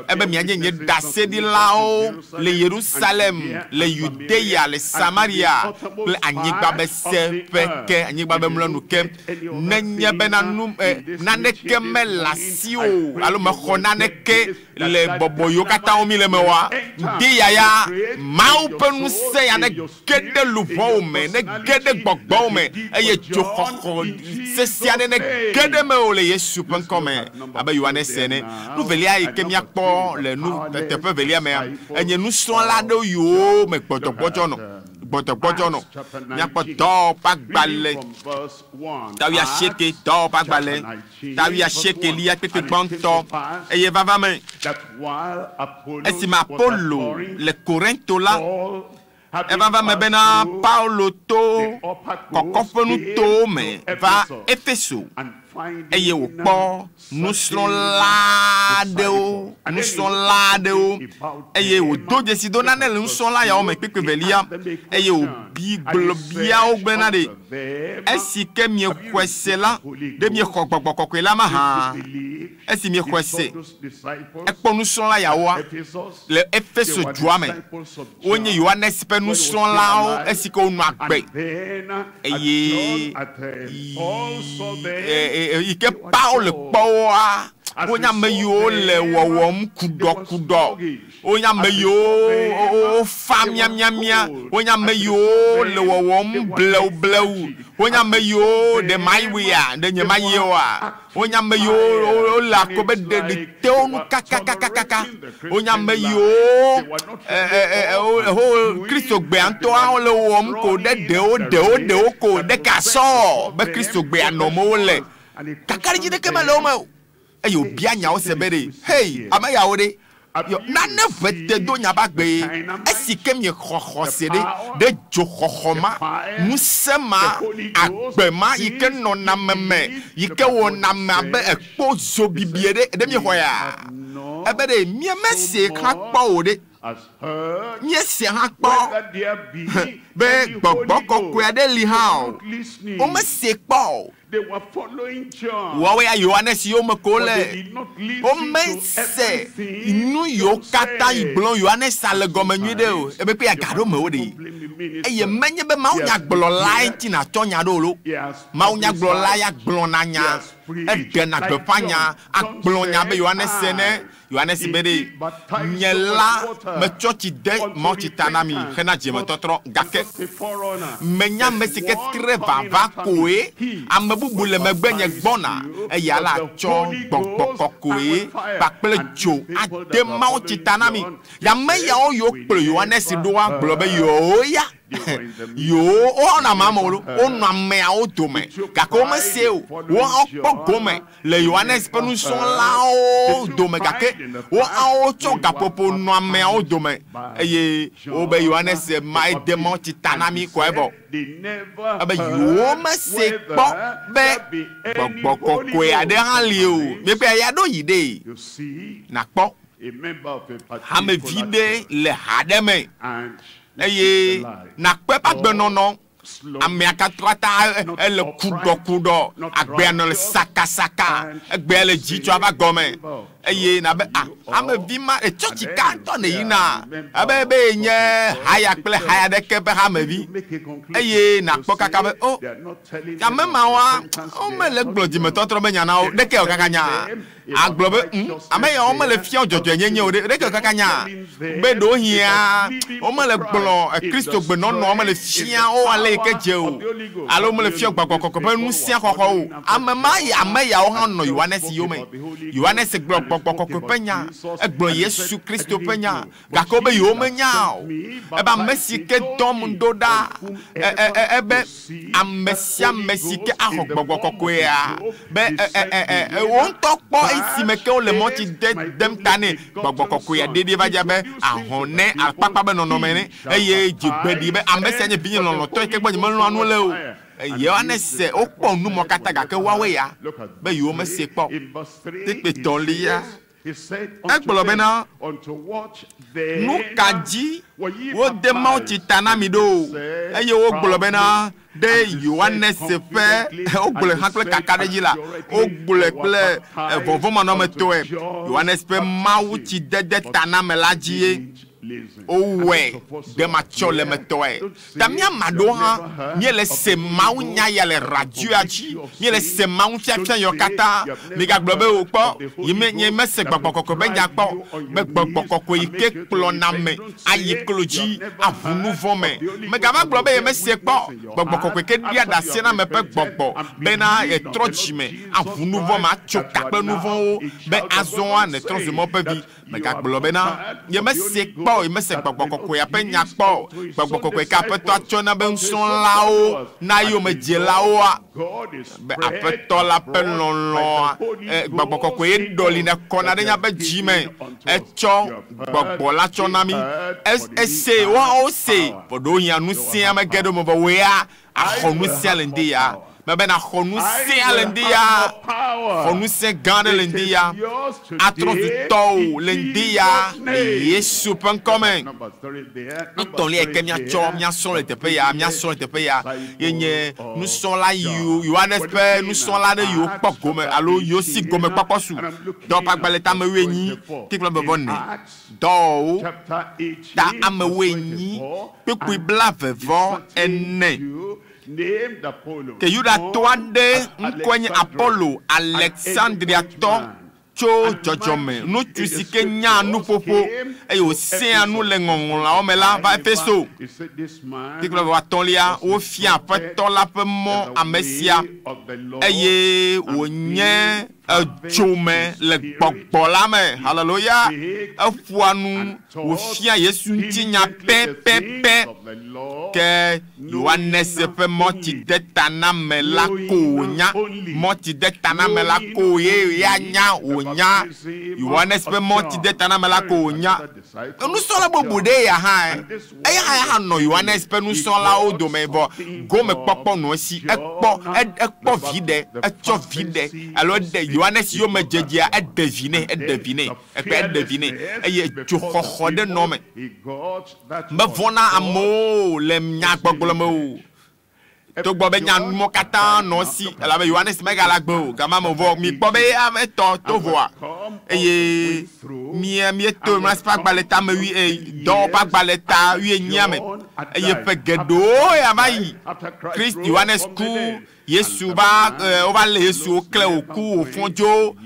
S1: Ebe mianye nye ɖaseɖilawo le Yerusalem, le Yudea, le Samaria kple anyigba be seƒe ke, anyigba be mlɔenu ke. Nenye bena nu, naneke mele asiwò alo mexɔ naneke le bɔbɔ yiwo katã wo mi le me oa, ŋdi yaya Mawu ƒe ŋusẽ ya ne ge ɖe luʋɔwò me, ne ge ɖe gbɔgbɔwò me, eye dzoxɔxɔ sesẽ aɖe ne ge ɖe mewò le Yesu ƒe ŋkɔ me, abe Yohanes ene. Nu velia yi ke míakpɔ le nu teƒe velia mea, enye nusrɔ̃la aɖewo yiwo me gbɔdzɔgbɔdzɔ nɔ. Gbɔdzɔgbɔdzɔ nɔ. Míakpɔ dɔwɔƒe agbalẽ ta wuiasieke, dɔwɔƒe agbalẽ ta wuiasiekelia kpekpe gbãtɔ, eye vava me. Esime Apolo le Korinto la, eva va me bena Paulo to kɔkɔƒenutowo me va Efeso, eye wòkpɔ nusrɔ̃la aɖewo, nusrɔ̃la aɖewo, eye wòdo dzesi do nane le nusrɔ̃la yawo me kpekpe velia, eye wòbi gblɔ bia wo bena ɖe, esi ke miexɔe se la, ɖe miexɔ gbɔgbɔ kɔkɔe la mahã? Esi miexɔe se, ekpɔ nusrɔ̃la yawoa le Efeso dua me. Wonye Yohanes ƒe nusrɔ̃lawo esi ke wonɔ agbe. Eye yi ke Paulo kpɔ woa, wonye ame yiwo le wɔwɔm kuɖɔkuɖɔ. Wonye ame yiwo wofa miamiamia. Wonye ame yiwo le wɔwɔm blewublewu. Wonye ame yiwo ɖe mayiwea, ɖe nye mayi oa. Wonye ame yiwo wole ako be ɖeɖi te wo nu kakakakaka. Wonye ame yiwo ho Kristo gbea ŋutɔa wole wɔm ko ɖe ɖewo ɖewo ɖewo ko ɖe ka sɔ be Kristo gbea nɔm wole. Kakaɖedzi ɖeke mele wo me o. Eye wòbia nyawo se be ɖe, hei, ame yawo ɖe, nane ʋe te do nya ba gbe esi ke miexɔ xɔse ɖe ɖe dzoxɔxɔ ma, ŋusẽ ma, agbe ma yi ke nɔna me me, yi ke wɔna me abe ekpo zobibie ɖe, ɖe miexɔ ya? Ebe ɖe miemese hã kpɔ o ɖe, miese hã kpɔ be gbɔgbɔ kɔkɔe aɖe li hã o, womese kpɔ o. Woawo ya Yohanes yome ko wole. Womese nu yiwo katã yi gblɔm Yohanes le gɔme nyui ɖe o. Ebe kpe ya gaɖo me wo ɖe. Eye menye be mawunyagblɔlae ŋuti nàtsɔ nya ɖo lo. Mawunyagblɔla ya gblɔna nya, eɖena gbeƒã nya, agblɔ nya be Yohanes ene. Yohanes be ɖe, nye la metsɔ tsi de mawutsi ta na mi hena dzimetɔtrɔ, gake menya ame si ke tre vava koe, ame bubu le megbe nye gbɔna, eya la tsɔ gbɔgbɔ kɔkɔe kpakple dzo ade mawutsi ta na mi. Ame yawo yiwo kplɔ Yohanes ɖoa gblɔ be yewo ya yewo wonɔ ame amewo lo, wonɔ ameawo dome, gake womese o. Woawo kpɔ gome le Yohanes ƒe nusrɔ̃lawo dome, gake woawo tsɔ gaƒoƒo nɔ ameawo dome, eye wobe Yohanes ma ede mawutsi ta na mi koe vɔ. Ebe yewomese kpɔ be gbɔgbɔ kɔkɔe aɖe hã li o. Miekpɔe ya ɖo yi ɖe nakpɔ hamevi ɖe le ha ɖe me eye nakpɔ eƒe agbenɔnɔ. Amea katã ele kuɖɔkuɖɔ, agbea nɔ le sakasaka, egbea le dzi tso ava gɔme. Eye nabe a amevi ma etsɔtsi ka ŋutɔ ne yina abe be nye haya kple haya ɖeke ƒe hamevi. Eye nakpɔ kaka be o ame mawoa womele gblɔ dzimetɔtrɔ be nya na wo ɖeke o kaka nya. Agblɔ be ame yawo mele fia dzɔdzɔenyenye o ɖe ɖeke o kaka nya. Be ɖewohĩa womele gblɔ Kristo gbenɔnɔ womele fia wo ale yi ke dze o alo womele fia gbɔgbɔ kɔkɔe ƒe ŋusẽ xɔxɔ o. Ame ma yi ame yawo hã nɔ Yohanes yome. Yohanes gblɔ gbɔgbɔ kɔkɔe ƒe nya, egblɔ Yesu Kristo ƒe nya, gake wobe yewo menya o. Ebe ame si ke dɔm ɖo ɖa, ebe ame sia ame si ke axɔ gbɔgbɔ kɔkɔea, be wo ŋutɔ kpɔ esime ke wole mɔtsi dem ta nɛ, gbɔgbɔ kɔkɔea ɖeɖe va dze abe ahɔnɛ akpakpa be nɔnɔme ene, eye dzigbe ɖi be ame sia nye vinye lɔlɔ̃tɔ yi ke gbɔ nyemelɔ̃a nu le o. Yohanes wokpɔ numɔ katã gake woawoe ya be yewomese kpɔ. Kpekpe tɔ̃lia. Egblɔ bena, Nu ka dzi wode mawutsi ta na mi ɖo? Eye wogblɔ bena, Ɖe Yohanes ƒe wogblɔe hã kple kakaɖedzi la, wogblɔe kple vɔvɔ̃manɔmetɔe, Yohanes ƒe mawutsidede ta na ame la dzie wowɔe ɖematsɔlemetɔe. Ta mía ame aɖewo hã míele se mawunya ya le radioa dzi, míele se mawufiafia yawo katã. Migagblɔ be o kpɔ, yi me nye mese gbɔgbɔ kɔkɔe be nya kpɔ o, be gbɔgbɔ kɔkɔe yi ke kplɔna ame ayi klo dzi aʋu nu vɔ̃ me. Mègava gblɔ be yemesee kpɔ o. Gbɔgbɔ kɔkɔe ke ɖia ɖase na ame ƒe gbɔgbɔ bena yetrɔ dzime aʋu nu vɔ̃ me, atso ka kple nu vɔ̃wo be azɔa nètrɔ zu Mawu ƒe vi. Mègagblɔ bena, Nyemesee kpɔ o, nyemese Gbɔgbɔ Kɔkɔea ƒe nya kpɔ o. Gbɔgbɔ Kɔkɔe ke Aƒetɔa tsɔ na be nusrɔ̃lawo na yomedzelawoa? Be Aƒetɔ la ƒe lɔlɔ̃a, Gbɔgbɔ Kɔkɔe ye ɖɔli nèkɔna ɖe míaƒe dzi me. Etsɔ Gbɔgbɔ la tsɔ na mí. Esee, woawo wosee, vɔ ɖewohĩ ŋusẽa mege ɖe wo me o, vɔ wò ya àxɔ ŋusẽa le ŋdi ya. Mebe nàxɔ ŋusẽa le ŋdi ya. Xɔ ŋusẽ gã aɖe le ŋdi ya. Atrɔ zu tɔwò le ŋdi ya le Yesu ƒe ŋkɔ me. Etɔ̃lia yi ke míatsɔ míasrɔ̃ le teƒe ya, míasrɔ̃ le teƒe ya ye nye nusrɔ̃la yiwo Yohanes ƒe nusrɔ̃la aɖe yiwo kpɔ gome alo yiwo si gomekpɔkpɔ su. Dɔwɔƒe tame wuienyi kpikple vevɔ ene. Dɔwɔwɔwo ta ame wuienyi kpukpui blaeve-vɔ-ene. Ke Yudatɔ aɖe ŋkɔe nye Apolo, Aleksandriatɔ tso dzɔdzɔme, ŋutsu si ke nyaa nuƒoƒo eye wòsẽa nu le Ŋɔŋlɔawo me la va Efeso. Kpikple vɔ atɔ̃lia, wofia Aƒetɔ la ƒe mɔ ame sia eye wònye edzo me le gbɔgbɔ la me. Haleluya! Eƒoa nu wòfia Yesu ŋutinya pɛpɛpɛ. Ke Yohanes ƒe mɔtidetaname la ko wònya. Mɔtidetaname la ko ye ya nya wònya. Yohanes ƒe mɔtidetaname la ko wònya. Nusrɔ̃la bubu ɖe ya hã eya hã ya hã nɔ Yohanes ƒe nusrɔ̃lawo dome vɔ gomekpɔkpɔ nɔ esi. Ekpɔ ekpɔ viɖe, etsɔ viɖe alo eɖe Yohanes yomedzedzea eɖe vi nɛ, eɖe vi nɛ, ekpe eɖe vi nɛ eye dzoxɔxɔ ɖe nɔ eme. Mevɔ̃ na amewo le nyagbɔgblɔ me o. Togbɔ be nya numɔ katã nɔ esi elabe Yohanes megale agbe o, gama me vɔ mikpɔ be eya etɔ to voa eye mía míeto Yohanes ƒe agbalẽ ta me wui dɔwɔƒe agbalẽ ta wuienyia me eye ƒe geɖewo ya va yi Krist Yohanes ku Yesu va wova lé Yesu wokle wòku wòfɔ dzo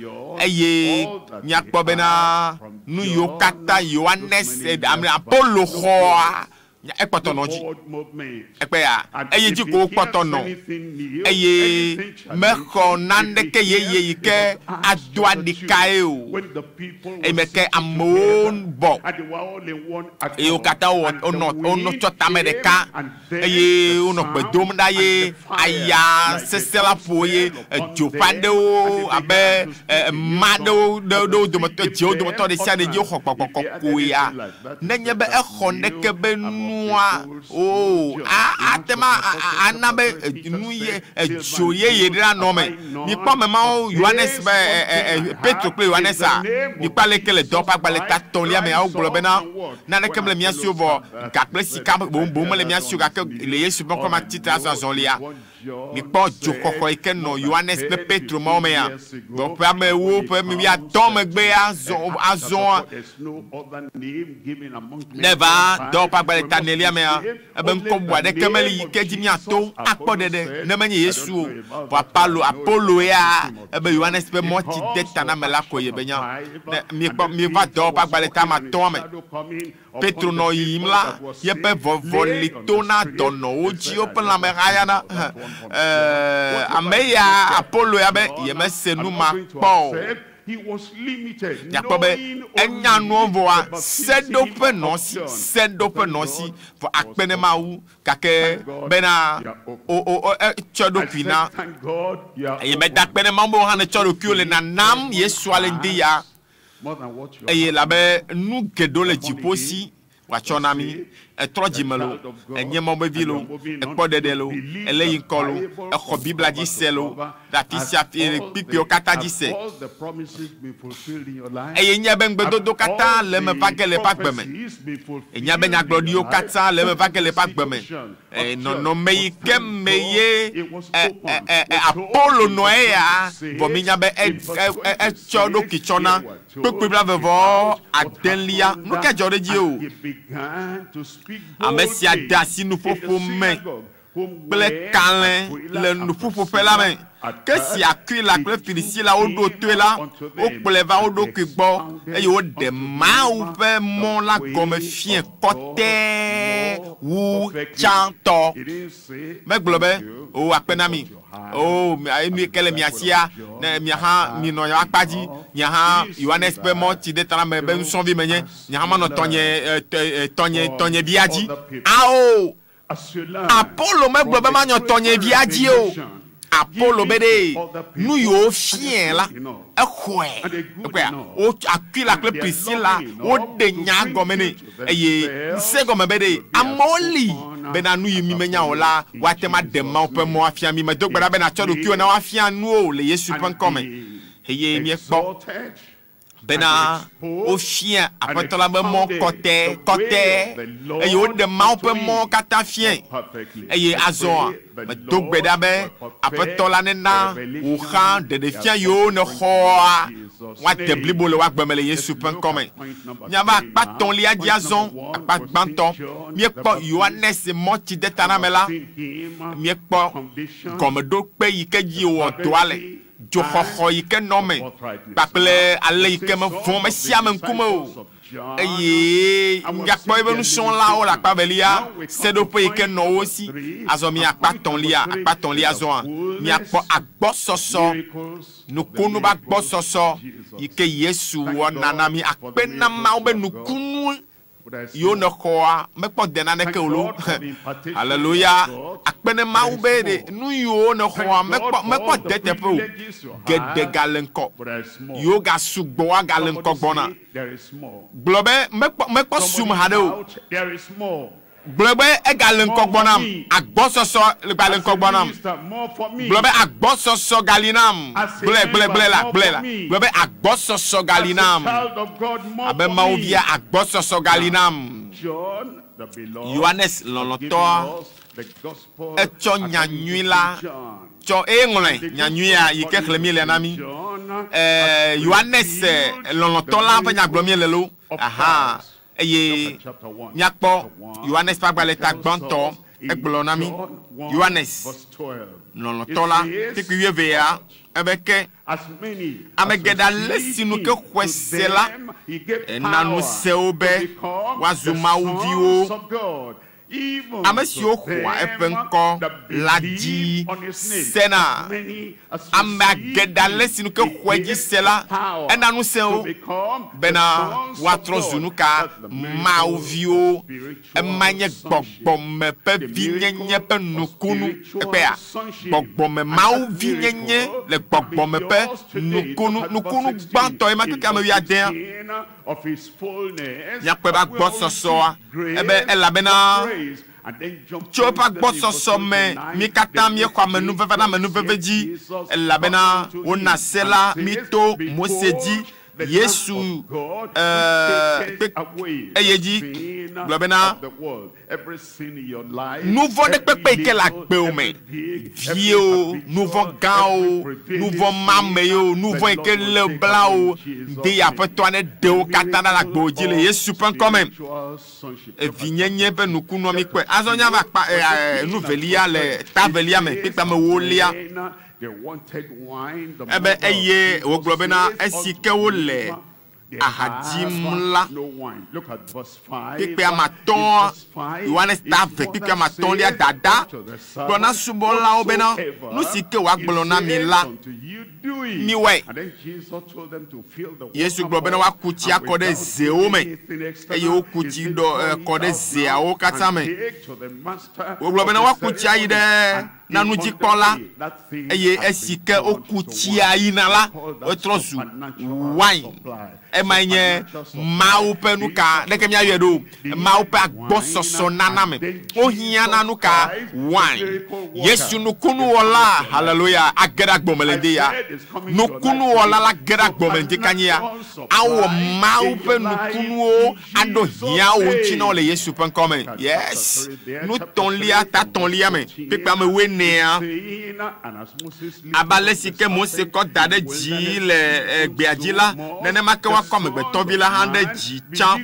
S1: eye míakpɔ bena nu yiwo katã Yohanes ame Apolo xɔa ekpɔtɔ nɔ dzi. Ekpe ya eye dzi ko wokpɔtɔ nɔ eye mexɔ naneke yeye yi ke ado aɖikae o. Eye me ke amewo bɔ eye wo katã wonɔ wonɔ tsɔ tame ɖeka eye wonɔ gbe dom ɖa ye aya sesẽ la ƒo ye edzo ƒe aɖewo abe ma aɖewo ɖe wo dometɔ dziwo dometɔ ɖe sia ɖe dzi woxɔ gbɔgbɔ kɔkɔea. Nenye be exɔ neke be nua o ate ma ana be nu ye edzo yeye ɖe anɔ me. Mikpɔ ame mawo Yohanes be Petro kple Yohanes a mikpɔ aleke le dɔwɔƒe agbalẽ ta tɔ̃lia mea wogblɔ bena naneke mele mía si o vɔ ga kple sika boŋboŋ mele mía si o gake le Yesu ƒe ŋkɔ me tsitre azɔ azɔlia. Mikpɔ dzoxɔxɔ yi ke nɔ Yohanes kple Petro mawo mea. Vɔ ƒe amewo ƒe wuiatɔ̃ megbe azɔ azɔa ne va dɔwɔƒe agbalẽ ta enelia mea ebe ŋkɔ bubu aɖeke meli yi ke dzi míato akpɔ ɖeɖe ne menye Yesu o. Vɔ Apalo Apolo ya ebe Yohanes ƒe mɔtsidetaname la ko ye be nya. Ne miekpɔ mieva dɔwɔƒe agbalẽ ta ame atɔ̃a me. Petro nɔ yiyim la, yeƒe vɔvɔli to na dɔnɔwo dzi woƒe lãme hayana. Ame ya Apolo ya be yemese nu ma kpɔ o. Miakpɔ be enya nuwo vɔa seɖoƒe nɔ esi, seɖoƒe nɔ esi vɔ akpe ne Mawu gake bena o o etsɔ eɖokui na eye meda akpe ne Mawu be wò hã netsɔ ɖokuiwò le nanam Yesua le ŋdi ya eye labe nu geɖewo le dziƒo si. wòatsɔ na mi. Etrɔ dzime lo, enye Mawu be vi lo, ekpɔ ɖeɖe lo, ele yi ŋkɔ lo, exɔ Biblia dzi se lo, le afi sia afi kpikpiwo katã dzi se. Eye nya be ŋugbedodo katã le eme va ge le eƒe agbe me. Enya be nyagblɔɖiwo katã le eme va ge le eƒe agbe me. Nɔnɔme yi ke me ye Apolo nɔ eya, vɔ mi nya be etsɔ ɖokui tsɔ na kpukpui 29. Nu ke dzɔ ɖe edzi o. Ame sia de asi nuƒoƒo me kple kalẽ le nuƒoƒoƒe la me. Ke si Akwila kple Prisila woɖo toe la, wokplɔe va wo ɖokui gbɔ eye woɖe Mawu ƒe mɔ la gɔme fiẽ kɔtɛe wu tsãtɔ. Megblɔ be, O, akpe na mi. O, enu yi ke le mia sia, ne mia hã minɔ nye akpa dzi. Nye hã Yohanes ƒe mɔ tsi ɖe ta na me be nusrɔ̃vi menye. Nye hã manɔ tɔnye, tɔnye, tɔnye via dzi. Ao! Apolo megblɔ be manyɔ tɔnye via dzi o. Apolo be ɖe nu yiwo fiẽ la, exɔe. Ekpɔea, wo Akwila kple Prisila woɖe nya gɔme nɛ eye ŋusẽ gɔme be ɖe amewo li bena nu yi mi menya o la, woate ŋu aɖe Mawu ƒe mɔ afia mi. Medo gbe ɖa be nàtsɔ ɖokuiwò na woafia nuwo le Yesu ƒe ŋkɔ me. Eye míekpɔ bena wofia Aƒetɔ la be mɔ kɔtɛ, kɔtɛ, eye woɖe Mawu ƒe mɔ katã fiae. Eye azɔa, medo gbe ɖa be Aƒetɔ la nena wò xã ɖeɖefia yiwo nèxɔa woade blibo le wò agbe me le Yesu ƒe ŋkɔ me. Míava akpa tɔ̃lia dzi azɔ, akpa gbãtɔ. Míekpɔ Yohanes mɔ tsidetaname la, míekpɔ gɔmeɖokpe yi ke dzi wòwɔ dɔa le. Dzoxɔxɔ yi ke nɔ me kpakple ale yi ke mevɔ̃ ame sia ame ŋkume o. Eye míakpɔ eƒe nusrɔ̃lawo le akpa evelia, seɖoƒe yi ke nɔ wo si. Azɔ mi akpa tɔ̃lia, akpa tɔ̃lia zɔa, míakpɔ agbɔsɔsɔ, nukunu be agbɔsɔsɔ yi ke Yesu wɔna na mi. Akpe na Mawu be nukunu yiwo nexɔa mekpɔ de naneke o lo. Haleluya. Akpe ne Mawu be ɖe nu yiwo nexɔa mekpɔ mekpɔ de teƒe o. Geɖe gale ŋkɔ. Yiwo gasugbɔa gale ŋkɔ gbɔna. Gblɔ be mekpɔ mekpɔ sum haɖe o. Gblɔ be egale ŋkɔ gbɔnam. Agbɔsɔsɔ gale ŋkɔ gbɔnam. Gblɔ be agbɔsɔsɔ gali nam. Gblɔe, gblɔe, gblɔe la, gblɔe la. Gblɔ be agbɔsɔsɔ gali nam. Abe Mawu via, agbɔsɔsɔ gali nam. Yohanes lɔlɔ̃tɔa etsɔ nyanyui la tsɔ eye ŋlɔe nyanyuia yi ke xlẽ míele na mi. Yohanes lɔlɔ̃tɔ la ƒe nya gblɔm míele lo. Aha. Eye míakpɔ Yohanes ƒe agbalẽ ta gbãtɔ egblɔ na mi. Yohanes lɔlɔ̃tɔ la kpikpi wuievea ebe ke ame geɖe ale si nu ke xɔe se la, ena ŋusẽ wo be woazu Mawu viwo. Ame siwo xɔa eƒe ŋkɔ la dzi sena. Ame geɖe ale si nu ke xɔe dzi se la, ena ŋusẽ wo bena woatrɔ zu nu ka Mawu viwo. Ema nye gbɔgbɔme ƒe vinyenye ƒe nukunu. Ekpea, gbɔgbɔme Mawu vinyenye le gbɔgbɔme ƒe nukunu. Nukunu gbãtɔ ema keke ame wuiadea. Míakpɔe be agbɔsɔsɔa ebe elabena tso eƒe agbɔsɔsɔ me mí katã míexɔ amenuveve na amenuveve dzi elabena wona se la mí to Mose dzi. Yesu eye dzi gblɔ bena nu vɔ̃ ɖe kpekpe yi ke le agbewo me, viwo, nu vɔ̃ gãwo, nu vɔ̃ mamewo, nu vɔ̃ yi ke lé blawo, de ya Aƒetɔa ne ɖe wo katã ɖa le agbewo dzi le Yesu ƒe ŋkɔ me. Evinyenye ƒe nukunua mi kpɔe. Azɔ míava akpa nu velia le ta velia me, kpekpe ame ewolia. Ebe eye wògblɔ bena esi ke wole aha dzim la, kpekpe ame atɔ̃, Yohanes ta eve kpekpe ame atɔ̃lia dada gblɔ na subɔlawo bena nu si ke wòagblɔ na mi la, miwɔe. Yesu gblɔ bena woaku tsi akɔ ɖe zewo me eye woku tsi ɖɔ kɔ ɖe zeawo katã me. Wogblɔ bena woaku tsia yi ɖe nanudzikpɔla eye esi ke woku tsia yina la, wotrɔ zu wain. Emae nye Mawu ƒe nu ka ɖeke míayɔe ɖo Mawu ƒe agbɔsɔsɔ nana me. Wohiã na nu ka wine. Yesu nukunuwɔla, haleluya, age ɖe agbɔme le ŋdi ya. Nukunuwɔla la ge ɖe agbɔme ŋdi kanyi ya. Awɔ Mawu ƒe nukunuwo aɖo hiãwo ŋuti na wo le Yesu ƒe ŋkɔ me. Yes. Nutɔ̃lia tatɔ̃lia me kpekpe ame wuienea abe ale si ke Mose kɔ da ɖe dzi le gbea dzi la, nenema ke woakɔ amegbetɔvi la hã ɖe dzi tsã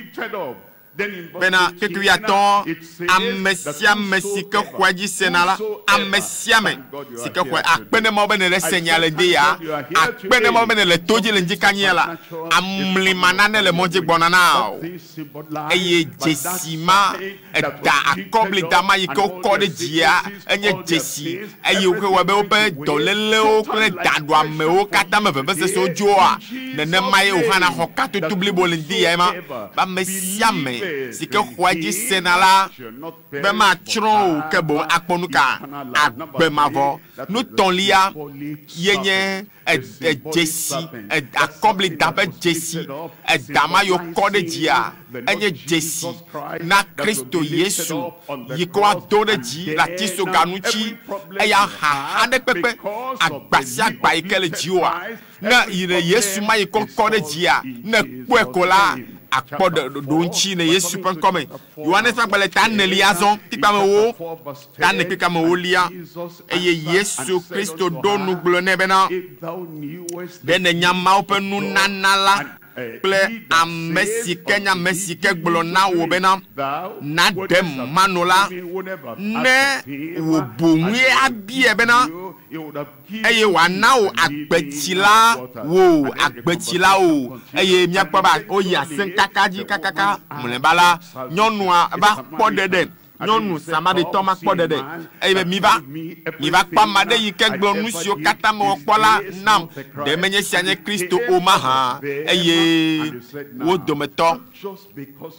S1: bena kpekpe wuiatɔ̃ ame sia ame si ke xɔa dzi sena la, ame sia ame si ke xɔe akpe ne Mawu be nèle se nya le ŋdi ya, akpe ne Mawu be nèle to dzi le ŋdi kanyia la, amlima nane le mɔ dzi gbɔna na wò. Eye dzesi ma eda akɔbli dama yi ke wokɔ ɖe dzia enye dzesi eye woke wɔ be woƒe dɔlélewo kple daɖoamewo katã me vevesesewo dzoa nenema ye wò hã naxɔ katoto blibo le ŋdi ya ma be ame sia ame si ke xɔa dzi sena la be matsrɔ̃ o ke boŋ akpɔ nu ka agbe mavɔ. Nutɔ̃lia ye nye dzesi akɔbli da ƒe dzesi edama yi wokɔ ɖe dzia enye dzesi na Kristo Yesu yi ke woado ɖe dzi le atisoga ŋuti eya xaxa ɖe kpekpe agba sia agba yi ke le dziwòa ne yi le Yesu ma yi ke wokɔ ɖe dzia ne kpɔe ko la akpɔ ɖo ŋuti le Yesu ƒe ŋkɔ me. Yohanes ƒe agbalẽ ta enelia azɔ kpekpeamewo ta ene kpekpeamewo lia eye Yesu Kristo ɖo nu gblɔ nɛ bena ɖe nènya Mawu ƒe nunana la kple ame si ke nye ame si ke gblɔ na wò bena naɖe mano la ne wò boŋue abia bena eye wòana wò agbetsila wò agbetsila o eye míakpɔ be woyi asẽ kaka dzi kakaka mlɔeba la nyɔnua va kpɔ ɖeɖe nyɔnu Samaritɔ ma kpɔ ɖeɖe eye be miva kpɔ ame aɖe yi ke gblɔ nu siwo katã mewɔ kpɔ la nam ɖe menye sia nye Kristo o mahã eye wo dometɔ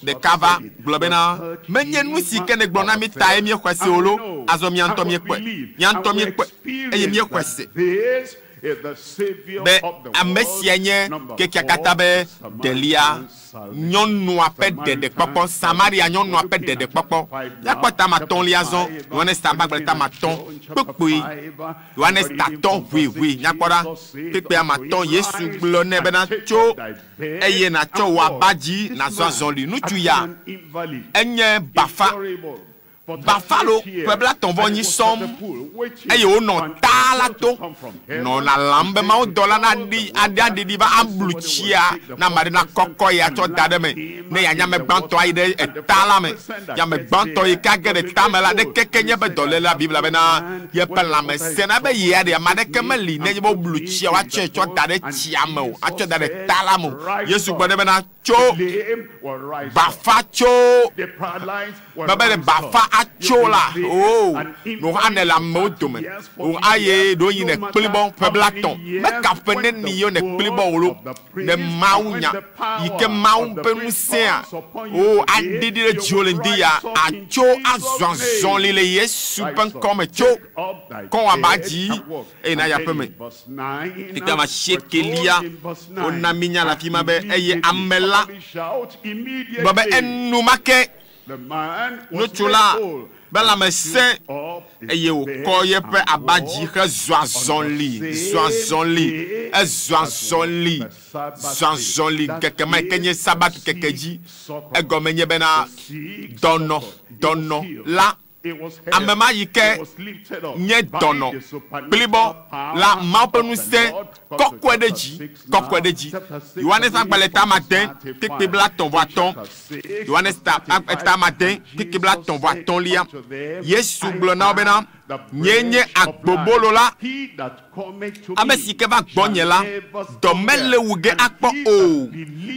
S1: ɖeka va gblɔ bena menye nu si ke nègblɔ na mi tae míexɔe se o lo azɔ mía ŋutɔ míekpɔe mía ŋutɔ míekpɔe eye míexɔe se be ame sia nye kekea katã be ɖelia nyɔnua ƒe ɖeɖekpɔkpɔ Samaria nyɔnua ƒe ɖeɖekpɔkpɔ míakpɔ tama tɔ̃lia zɔ Yohanes ta agbalẽ tama tɔ̃ kpekpe Yohanes ta tɔ̃ ʋuiʋui míakpɔ ɖa kpekpe ama tɔ̃ Yesu gblɔ nɛ bena tso eye nàtsɔ wò aba dzi nàzɔ azɔli ŋutsu ya enye bafa Bafalo ƒe blatɔ̃ vɔ enyi sɔm eye wonɔ ta la to nɔna lam be mawudɔla naɖi aɖe aɖiɖi va ablu tsia na ame aɖe nakɔkɔ ya tsɔ da ɖe me ne yeanye ame gbãtɔ ayi ɖe eta la me ye ame gbãtɔ yi ke age ɖe tame la ɖeke ke nye be dɔléla Biblia bena yeƒe lãme sẽna be yea ɖe ame aɖeke meli ne nye be woblu tsia woatsɔe tsɔ da ɖe tsia me o atsɔ da ɖe ta la me o Yesu gblɔ nɛ bena tso bafa tso bebe ɖe bafa atso la o no hã ne le amewo dome o aye ɖo yi ne kplibɔ ƒe blatɔ̃ meka ƒe neni ye ne kplibɔ wo lo ne Mawu nya yi ke Mawu ƒe ŋusẽa o aɖiɖi ɖe dziwò le ŋdi ya atso azɔ azɔli le Yesu ƒe ŋkɔ me tso kɔ wò aba dzi eye na ya ƒe me kpekpe ame asiekelia wona mi nya le afi ma be eye ame la gblɔ be enumake ŋutsu la be lãme sẽ eye wòkɔ yeƒe aba dzi hezɔ azɔli zɔ azɔli ezɔ azɔli zɔ azɔli ŋkeke ma yi ke nye sabat keke dzi egɔme nye bena dɔnɔ la ame ma yi ke nye dɔnɔ kplibɔ la Mawu ƒe ŋusẽ kɔkɔe ɖe dzi kɔkɔe ɖe dzi Yohanes ƒe agbalẽ ta ame ade kpekpe 35 Yohanes ta ame ade kpekpe 35lia Yesu gblɔ na wo bena nye nye agbobolo la ame si ke va gbɔnye la dɔ mele wu ge akpɔ o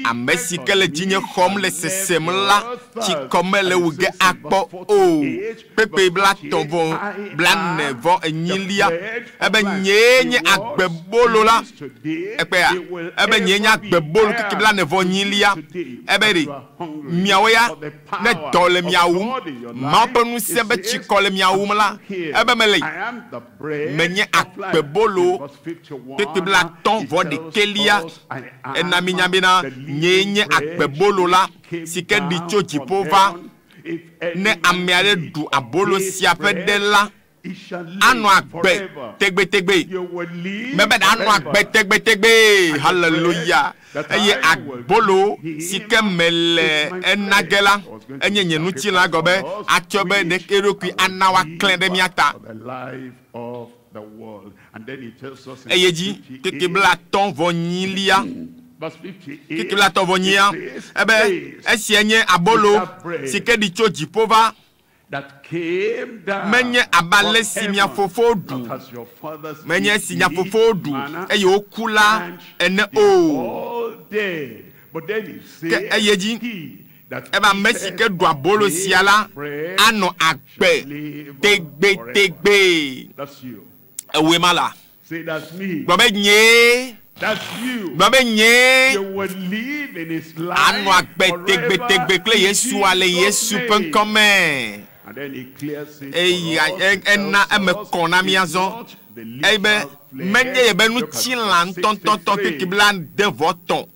S1: ame si ke le dzinye xɔm le sesem la tsikɔ mele wu ge akpɔ o kpekpe 34 lia ebe nyee nye agbebolo la ekpea ebe nyee nye agbebolo keke 44lia ebe ɖe miawo ya ne dɔ le mia wum Mawu ƒe ŋusẽ be tsikɔ le mia wum la Ebe mele
S3: I am the bread
S1: Menye
S3: of life.
S1: agbebolo
S3: In verse 51,
S1: kpekpe blatɔ̃
S3: it
S1: vɔ
S3: tells
S1: ɖekɛlia
S3: us, I am
S1: ena mi nya bena
S3: the
S1: nyee
S3: living
S1: nye
S3: bread
S1: agbebolo la
S3: which came
S1: si ke ɖi
S3: down
S1: tso
S3: from
S1: dziƒo va.
S3: heaven. If any
S1: Ne
S3: man
S1: ame aɖe
S3: eat
S1: ɖu
S3: of
S1: abolo
S3: this
S1: sia ƒe
S3: bread,
S1: ɖe la,
S3: he shall live
S1: anɔ agbe
S3: forever.
S1: tegbetegbe.
S3: You will live
S1: Mebe ɖe anɔ agbe
S3: forever.
S1: tegbetegbe. Hallelujah. Eye abolo si ke mele ena ge la, enye nye ŋutilã gɔ be atsɔ be ɖeke ɖokui ana woaklẽ ɖe mía ta.
S3: For the life of the world. And then he tells us in
S1: Eye dzi
S3: 58,
S1: keke blatɔ̃ vɔ nyilia
S3: verse 58,
S1: keke blatɔ̃ vɔ nyia
S3: it says,
S1: ebe
S3: "This
S1: esia nye abolo si ke ɖi tso dziƒo va
S3: that came down
S1: menye abe ale
S3: from
S1: si mia
S3: heaven,
S1: fofowo ɖu
S3: not as your fathers
S1: menye
S3: did
S1: esi mia
S3: eat
S1: fofowo ɖu
S3: manna,
S1: eye woku la
S3: and
S1: ene
S3: they
S1: o.
S3: all dead. But then he
S1: Ke
S3: said,
S1: eye dzi
S3: he that
S1: ebe ame si ke ɖu abolo sia la
S3: bread
S1: anɔ agbe
S3: shall live forever.
S1: tegbetegbe.
S3: That's you.
S1: Ewoe ma la.
S3: Say, that's me.
S1: Gblɔ be nyee.
S3: That's you.
S1: Gblɔ be nyee.
S3: You will live in his life
S1: Anɔ agbe
S3: forever
S1: tegbetegbe kple
S3: in
S1: Yesu ale
S3: Jesus'
S1: Yesu ƒe
S3: name.
S1: ŋkɔme.
S3: And then he clears it
S1: Eye
S3: for us.
S1: e- ena
S3: He
S1: eme
S3: tells us
S1: kɔ na mía
S3: it's
S1: zɔ.
S3: not the
S1: Eye be
S3: literal flesh.
S1: menye ye be
S3: Look at
S1: ŋutilã
S3: verse
S1: ŋutɔŋutɔŋutɔ
S3: 63.
S1: keke bla de vɔ tɔ̃.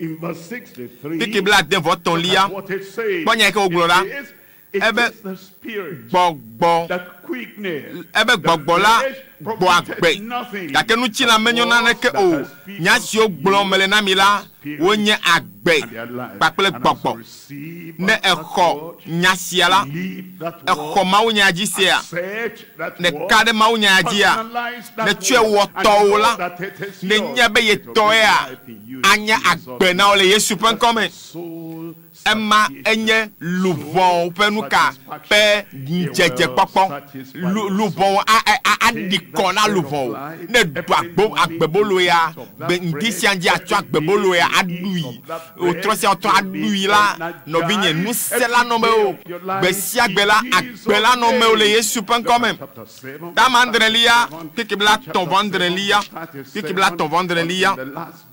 S3: In verse 63,
S1: Keke bla de vɔ tɔ̃
S3: look
S1: lia.
S3: at what it says.
S1: Kpɔ nya yi ke wogblɔ ɖa.
S3: It says, it
S1: Ebe
S3: is the spirit
S1: Gbɔgbɔ
S3: that quickness.
S1: ebe
S3: The
S1: gbɔgbɔ la
S3: flesh
S1: gbɔ
S3: profited
S1: agbe
S3: nothing.
S1: gake ŋutilã menyo
S3: The
S1: naneke
S3: words
S1: o
S3: that I speak
S1: nya siwo
S3: unto
S1: gblɔm
S3: you
S1: mele na mi la
S3: are spirit
S1: wonye agbe
S3: and their life.
S1: kpakple
S3: And as
S1: gbɔgbɔ
S3: you receive
S1: ne
S3: that
S1: exɔ
S3: word,
S1: nya sia la
S3: believe that
S1: exɔ
S3: word,
S1: mawunya dzi sea
S3: accept that
S1: ne
S3: word,
S1: ka ɖe mawunya dzia
S3: personalize that
S1: ne tsɔe
S3: word,
S1: wɔ
S3: and
S1: tɔwò
S3: know
S1: la
S3: that it is
S1: ne
S3: yours.
S1: nya be ye
S3: It will
S1: tɔea
S3: bring life in you in
S1: anye
S3: Jesus'
S1: agbe na wo le
S3: name.
S1: Yesu ƒe ŋkɔ me
S3: That's soul
S1: ema
S3: satiation.
S1: enye luʋɔwo ƒe nu ka ƒe ŋudzedzekpɔkpɔ Lu- luʋɔwo a- a- a- aɖi kɔ na luʋɔwo ne ɖu agbo agbebolo ya gbe ŋdi sia ŋdi atsɔ agbebolo ya aɖui wòtrɔ sia wòtrɔ aɖui la nɔvinye ŋusẽ la nɔ mewò gbe sia gbe la agbe la nɔ mewò le Yesu ƒe ŋkɔ me. Tama adrelia, keke bla tɔ̃ vɔ adrelia, keke bla tɔ̃ vɔ adrelia.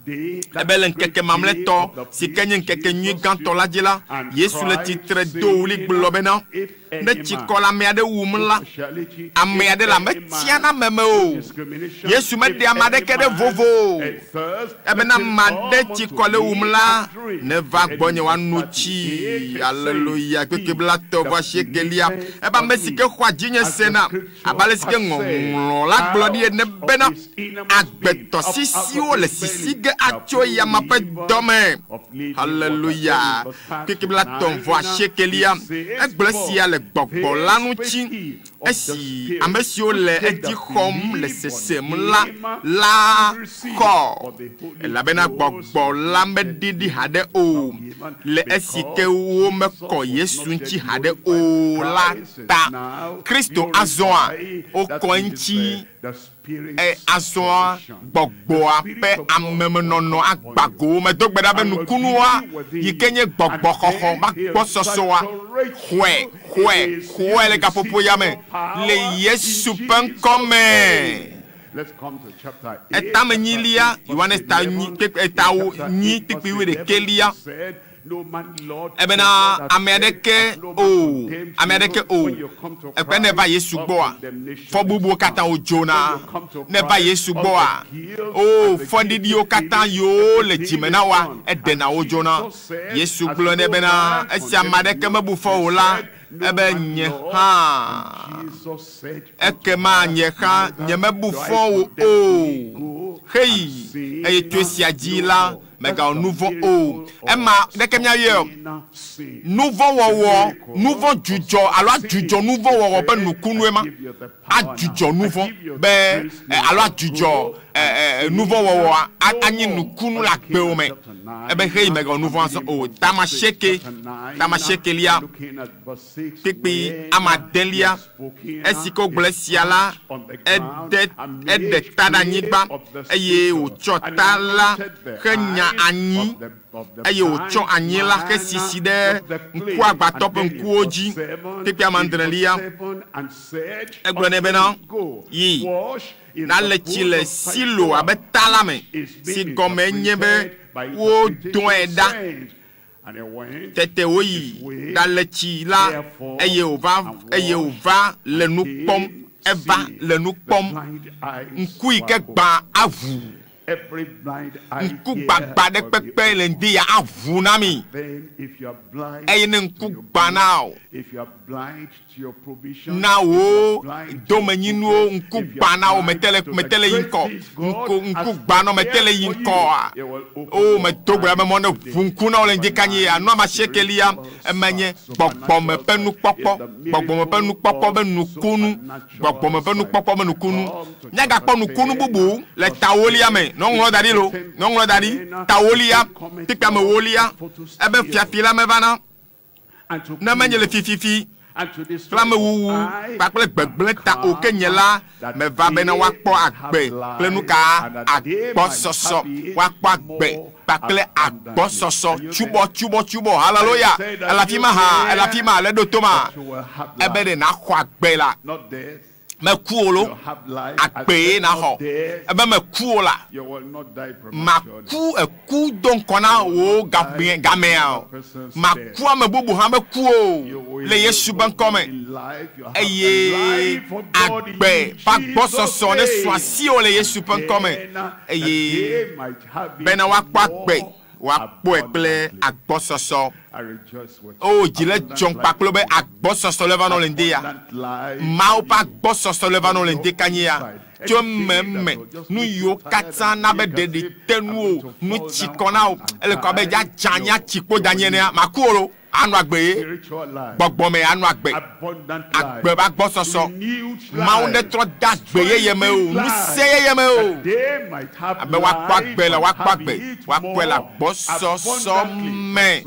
S1: Ebe le ŋkeke mamlɛtɔ si ke nye ŋkeke nyui gãtɔ la dzi la, Yesu le tsitre do ɣli gblɔ bena, ne tsikɔ le ame aɖe wum la, ame aɖe la metsiana ame me o. Yesu meɖe ame aɖeke ɖe vovo o. Ebena ame aɖe tsikɔ le wum la, neva gbɔnye woano tsi. Aleluya. Kpekpe bla tɔ̃ vɔ asiekelia. Ebe ame si ke xɔa dzinye sena, abe ale si ke ŋɔŋlɔ la gblɔ ɖi ene bena, agbetɔsisiwo le sisi ge atso yame ƒe dɔme. Hallelujah. Kpekpe bla tɔ̃ vɔ asiekelia. Egblɔ esia le gbɔgbɔ la ŋuti. Esi ame siwo le edzi xɔm le sesem la la xɔ. Elabena gbɔgbɔ la meɖiɖi haɖe o. Le esi ke womekɔ Yesu ŋuti haɖe o la ta. Kristo azɔa wokɔ eŋuti e azɔa gbɔgbɔa ƒe amemenɔnɔ agbago medo gbe ɖa be nukunua yi ke nye gbɔgbɔxɔxɔ va gbɔsɔsɔa xɔe xɔe xɔe le gaƒoƒo ya me le Yesu ƒe ŋkɔ me.
S3: Etame nyilia, Yohanes ta nyi,
S1: eta nyi kpikpi wuiɖekɛlia. Ebena ame aɖeke o, ame aɖeke o. Ekpe ne va Yesu gbɔa, fɔ bubuwo katã wodzona. Ne va Yesu gbɔa, o fɔɖiɖiwo katã yiwo le dzime na woa, eɖena wo dzona. Yesu gblɔ nɛ bena esi ame aɖeke mebu fɔ o la, ebe nye hã ekema nye hã nyemebu fɔ wò o. Heyi, eye tso esia dzi la, mègawɔ nu vɔ̃ o. Ema ɖeke míayɔe o. Nu vɔ̃ wɔwɔ, nu vɔ̃ dzudzɔ alo adzudzɔ nu vɔ̃ wɔwɔ ƒe nukunue ma. Adzudzɔ nu vɔ̃ be alo adzudzɔ nu vɔ̃ wɔwɔ anyi nukunu le agbewo me. Ebe heyi mègawɔ nu vɔ̃ azɔ o. Tamasieke, tamasiekelia, kpikpi ame adelia, esi ke wogblɔ esia la, ede eɖe ta ɖe anyigba eye wòtsɔ ta la henya anyi eye wòtsɔ anyi la hesisi ɖe ŋkuagbãtɔ ƒe ŋkuwo dzi. Kpikpi ame adrelia, egblɔ nɛ bena, yi nale tsi le Silo abe ta la me, si gɔme nye be wodɔe ɖa. Tete wòyi ɖale tsi la eye wòva le nu kpɔm. Eva le nu kpɔm. Ŋku yi ke gbã aʋu. Ŋku gbagba ɖe kpekpe le ŋdi ya aʋu na mi. Eye ne ŋku gbã na wò, na wò domenyinuwo ŋku gbã na wò mete le yi ŋkɔ. Ŋku gbã na wò mete le yi ŋkɔa. O medo gbe ɖa be mɔ ne ʋu ŋku na wò le ŋdi kanyi ya. Nua masiekelia ema nye gbɔgbɔme ƒe nukpɔkpɔ. Gbɔgbɔme ƒe nukpɔkpɔ be nukunu. Gbɔgbɔme ƒe nukpɔkpɔ be nukunu. Míagakpɔ nukunu bubu le tawolia me. Nɔŋlɔ da ɖi lo. Nɔŋlɔ da ɖi. Tawolia, kpikpame wolia. Ebe fiafi la mevana. Ne menye le fififi kple amewuwu kpakple gbegblẽ ta o ke nye la meva bena woakpɔ agbe kple nu ka agbɔsɔsɔ. Woakpɔ agbe kpakple agbɔsɔsɔ. Tsubɔ, tsubɔ, tsubɔ. Hallelujah. Ele afi ma hã. Ele afi ma. Le ɖo to ma. Ebe ɖe naxɔ agbe la. Meku o lo. Agbe ye naxɔ. Ebe meku o la. Maku eku do ŋkɔ na wò gamea o. Maku ame bubu hã meku o le Yesu ƒe ŋkɔ me. Eye agbe ƒe agbɔsɔsɔ ne su asiwò le Yesu ƒe ŋkɔ me. Eye bena woakpɔ agbe, woakpɔe kple agbɔsɔsɔ. O dzi le dzɔm kpakple be agbɔsɔsɔ le va nɔ le ŋdi ya. Mawu ƒe agbɔsɔsɔ le va nɔ le ŋdi kanyi ya. Tso meme nu yiwo katã na be ɖeɖi te nu o, nu tsi kɔ na o. Ele kɔ abe dza dza nye atsi kpo da nye nea. Maku o lo. Anɔ agbe ye. Gbɔgbɔme anɔ agbe. Agbe ƒe agbɔsɔsɔ. Mawu ne trɔ da agbe yeye me o. Ŋusẽ yeye me o. Abe woakpɔ agbe la, woakpɔ agbe. Woakpɔe le agbɔsɔsɔ me.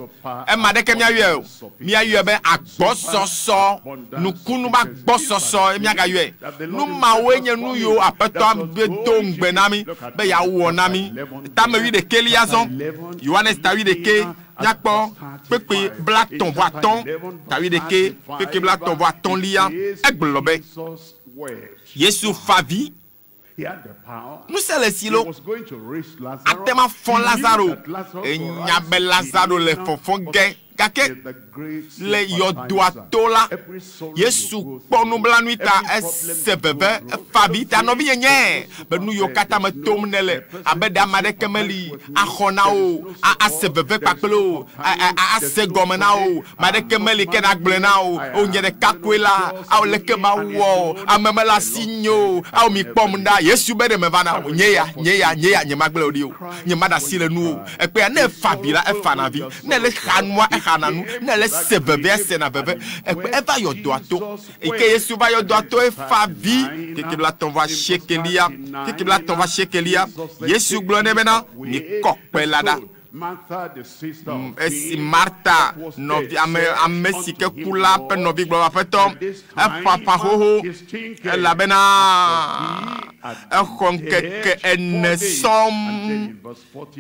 S1: Ema ɖeke míayɔe o. Míayɔe be agbɔsɔsɔ. Nukunu be agbɔsɔsɔ ye míagayɔe. Nu mawoe nye nu yiwo Aƒetɔa do ŋugbe na mí be yeawɔ na mí. Tame wuiɖekɛlia zɔ. Yohanes ta wuiɖekɛ. Míakpɔ kpekpe 35, ta wuiɖekɛ, kpekpe 33lia. Egblɔ be Yesu fa avi. Ŋusẽ le esi lo. Ate ŋu afɔ Lazaro. Enya be Lazaro le fɔfɔ ge. Gake le yɔdoa to la, Yesu kpɔ nublanui ta ese veve efa avi ta nɔvinye nye be nu yiwo katã me tom nele abe ɖe ame aɖeke meli axɔ na wo, ase veve kpakple wo, ase gɔme na wo, ame aɖeke meli ke nagblɔe na wo, o nye ɖeka koe la, awo leke mawɔ, ame mele asi nye o, awo mi kpɔm ɖa. Yesu be ɖe meva na wo, nye ya, nye ya, nye ya, nyemagblẽ wò ɖi o, nyemaɖe asi le nuwò o. Ekpea ne efa avi la, efana avi, ne le xa nua, exana nu, ne le se veve, esena veve. Ekpe eva yɔdoa to. Eke Yesu va yɔdoa to efa avi. Keke 38, keke 38. Yesu gblɔ nɛ bena, mikɔ kpe la ɖa. Esi Marta nɔvi ame si ke ku la ƒe nɔvi gblɔ be, Aƒetɔ, eƒaƒã xoxo elabena exɔ ŋkeke ene sɔŋ.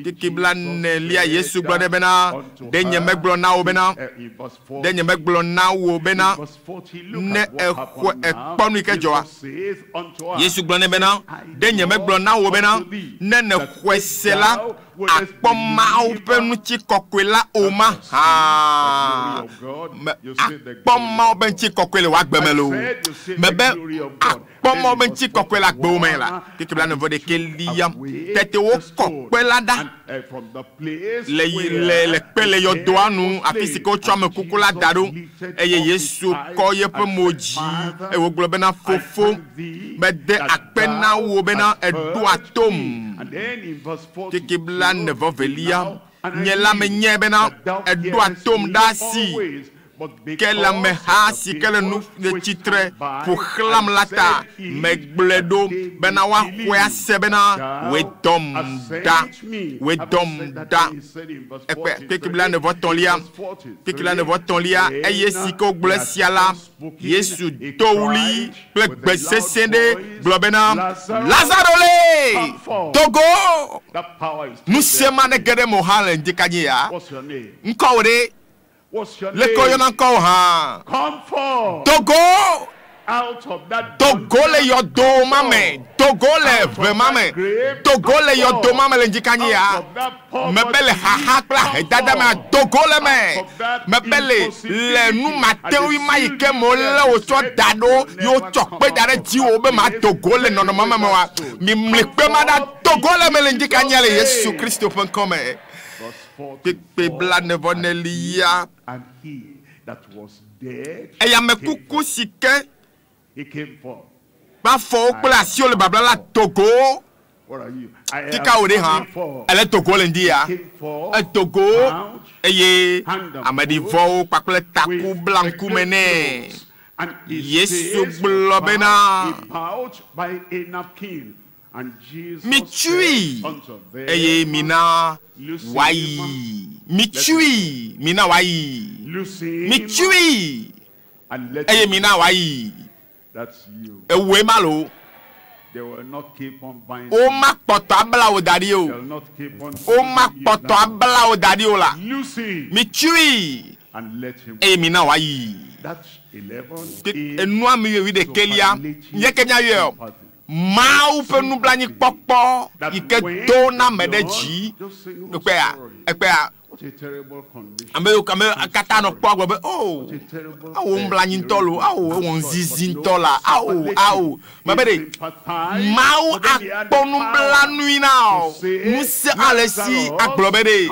S1: Keke 44 Yesu gblɔ nɛ bena, ɖe nye megblɔ na wò bena, ɖe nye megblɔ na wò bena, ne exɔe ekpɔ nu yi ke dzɔa. Yesu gblɔ nɛ bena, ɖe nye megblɔ na wò bena, ne nexɔe se la, akpɔ Mawu ƒe ŋutikɔkɔe la o mahã. Akpɔ Mawu ƒe ŋutikɔkɔe le wò agbe me loo. Mebe akpɔ Mawu ƒe ŋutikɔkɔe le agbewo me la. Keke 41. Tete wokɔ kpe la ɖa le kpe le yɔdoa nu, afi si ke wotsɔ amekuku la da ɖo. Eye Yesu kɔ yeƒe mo dzi eye wògblɔ bena, Fofo, mede akpe na wò bena èɖoa tom. Keke 42. Nye la menyae bena èɖoa tom ɖa asi. Ke le ameha si ke le nu le tsitre ƒo xlãm la ta, megblɔe ɖo bena woaxɔe ase bena wòe dɔm ɖa. Wòe dɔm ɖa. Ekpe keke 43, keke 43. Eye si ke wogblɔ esia la, Yesu do ɣli kple gbe sesẽ ɖe gblɔ bena, Lazaro le do go. Ŋusẽ ma ne ge ɖe eme o hã le ŋdi kanyi ya. Ŋkɔwò ɖe? Leke woyɔna ŋkɔwò hã? Do go. Dogo le yɔdo ma me, dogo le ʋe ma me, dogo le yɔdo ma me le ŋdzikanyi ya. Mebe le xaxa kple ahedada mea, dogo le me. Mebe le le nu mateŋui ma yi ke me wolé wò tsɔ da ɖo ye wotsɔ kpe da ɖe dziwò be mado go le nɔnɔme ma me oa, mimli kpe ma ɖa, dogo le me le ŋdzikanyia le Yesu Kristo ƒe ŋkɔ me. Kpekpe blaene-vɔ-enelia. Eye ame kuku si ke ƒe afɔwo kple asiwo le babla la do go. Fika wò ɖe hã? Ele do go le ŋdi ya. Edo go eye ameɖivɔwo kpakple taku bla ŋkume nɛ. Yesu gblɔ bena, Mitsui, eye mina wòayi. Mitsui, mina wòayi. Mitsui, eye mina wòayi. Ewòe ma loo. Womakpɔtɔ abla wò da ɖi o. Womakpɔtɔ abla wò da ɖi o la. Mitsui, eye mina wòayi. Enua mi wuiɖekɛlia, nye ke míayɔe o. Mawu ƒe nublanuikpɔkpɔ yi ke do na ame ɖe dzi. Ekpea, ekpea, ame yiwo ame katã nɔ kpɔ gblɔ be, o, awo nublanui ŋutɔ lo, awo ewɔ ŋzizi ŋutɔ la, awo, awo. Mebe ɖe Mawu akpɔ nublanui na wò. Ŋusẽ ale si agblɔ be ɖe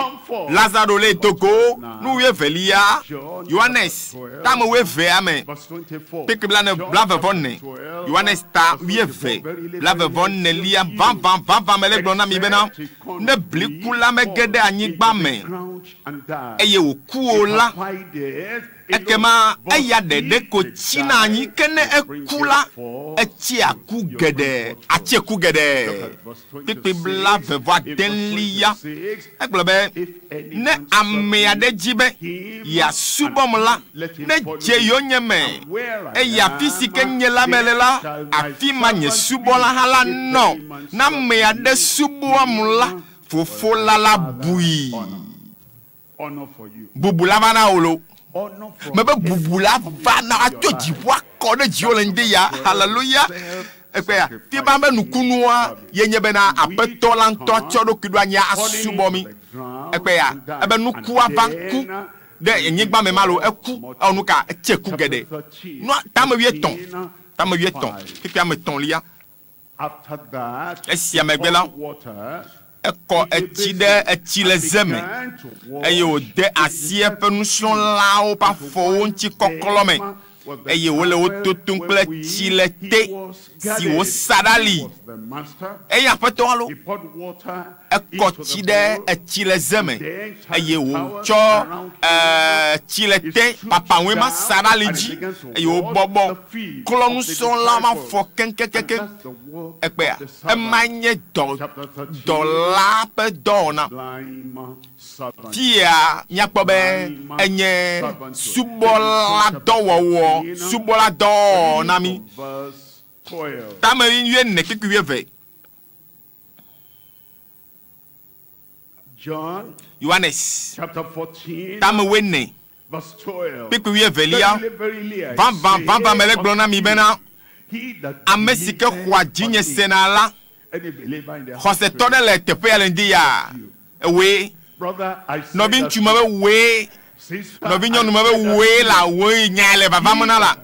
S1: Lazaro le do go nu wuievelia, Yohanes tame wuievea me, kpekpe blaene blaeve vɔ ene, Yohanes ta wuieve blaeve vɔ enelia, Vavã, vavã mele egblɔm na mi bena, ne bliku la mege ɖe anyigba me eye wòku o la, ekema eya ɖeɖe ko tsina anyi, ke ne eku la, etsea ku geɖe, atse ku geɖe. Kpukpui blaeve vɔ adelia, egblɔ be, Ne ame aɖe di be yeasubɔm la, nedze yonyeme, eye afi si ke nye la mele la, afi ma nye subɔla hã la nɔ. Ne ame aɖe subɔam la, Fofo la labui. Bubu la va na wò lo. Mebe bubu la va na atso dziƒo akɔ ɖe dziwò le ŋdi ya. Haleluya. Ekpea, fiba be nukunua ye nye bena Aƒetɔ la ŋutɔ atsɔ eɖokui ɖo anyi asubɔ mi. Ekpea, ebe nukua va ku ɖe anyigba me ma lo, eku, ewɔ nuka? Etse ku geɖe. Nua, tame wuietɔ̃, tame wuietɔ̃, kpukpui ame etɔ̃lia. Esia megbe la, ekɔ etsi ɖe etsileze me, eye wòde asi eƒe nusrɔ̃lawo ƒe afɔwo ŋuti kɔklɔ me, eye wòle wo totom kple tsilete si wòsa ɖe ali. Eye Aƒetɔ alo ekɔ tsi ɖe etsileze me, eye wòtsɔ tsilete papaŋue ma sa ɖe ali dzi, eye wòbɔbɔ klɔ nusrɔ̃lawo ƒe afɔ keŋkeŋkeŋ. Ekpea, emae nye dɔ, dɔla ƒe dɔwɔna. Fia míakpɔ be enye subɔla dɔwɔwɔ, subɔla dɔwɔwɔ na mí. Tame wuiene kpukpui wuieve. Yohanes, tame wuiene, kpukpui wuievelia, Vavã, vavã mele egblɔm na mi bena, ame si ke xɔa dzinye sena la, xɔsetɔ ɖe le teƒe ya le ŋdi ya, ewòe. Nɔviŋutsu mebe wòe, nɔvinyɔnu mebe wòe la, wòe nyae le vavam na la.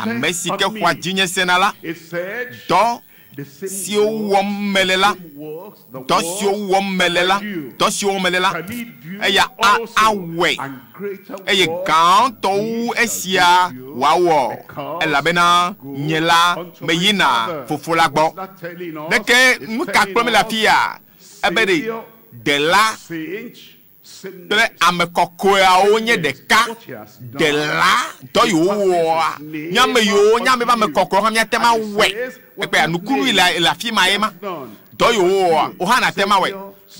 S1: Ame si ke xɔa dzinye sena la, dɔ siwo wɔm mele la, dɔ siwo wɔm mele la, dɔ siwo wɔm mele la, eya a awɔe, eye gãtɔ wu esia wòawɔ, elabena nye la meyina Fofo la gbɔ. Ɖeke nu ka kplɔm míele afia? Ebe ɖe Ɖela kple ame kɔkɔeawo nye ɖeka. Ɖela, dɔ yi wowɔa, nye ame yiwo nye ame ƒe ame kɔkɔewo hã míate ŋu awɔe. Ekpɔea, nukunu yi le le afi ma ye ma. Dɔ yi wowɔa, wò hã nàte ŋu awɔe.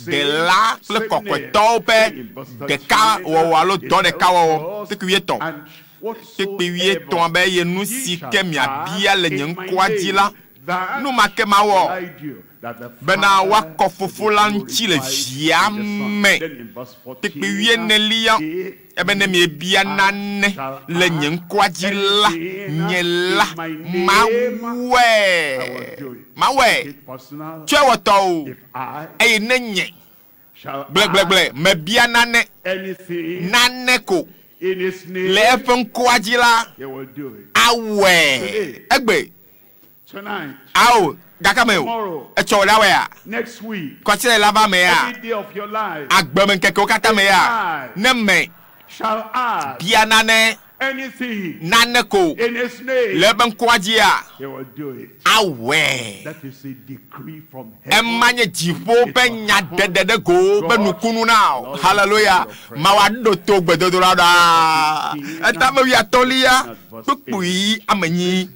S1: Ɖela kple kɔkɔetɔwo ƒe ɖekawɔwɔ alo dɔ ɖeka wɔwɔ. Kpukpui wuietɔ̃. Kpukpui wuietɔ̃a be, Eye nu si ke miabia le nye ŋkɔa dzi la, nu ma ke mawɔ. bena woakɔ Fofo la ŋuti le Via me. Kpukpui wuienelia, ebe ne miebia nane le nye ŋkɔa dzi la, nye la mawɔe. Mawɔe. Tsɔe wɔ tɔwò. Eye ne nye, gblegble, mebia nane, nane ko le eƒe ŋkɔa dzi la, awɔe. Egbe. Ao, gake me o. Etsɔ wò ɖawɔea? Kɔsiɖa la va mea? Agbe me ŋkekewo katã mea? Ne me bia nane, nane ko le eƒe ŋkɔa dzia, awɔe. Ema nye dziƒo ƒe nyaɖeɖe ɖe go ƒe nukunu na wò. Haleluya! Mawu aɖo to gbedodoɖa ɖaa. Etame wuiatɔ̃lia, kpukpui ame enyi.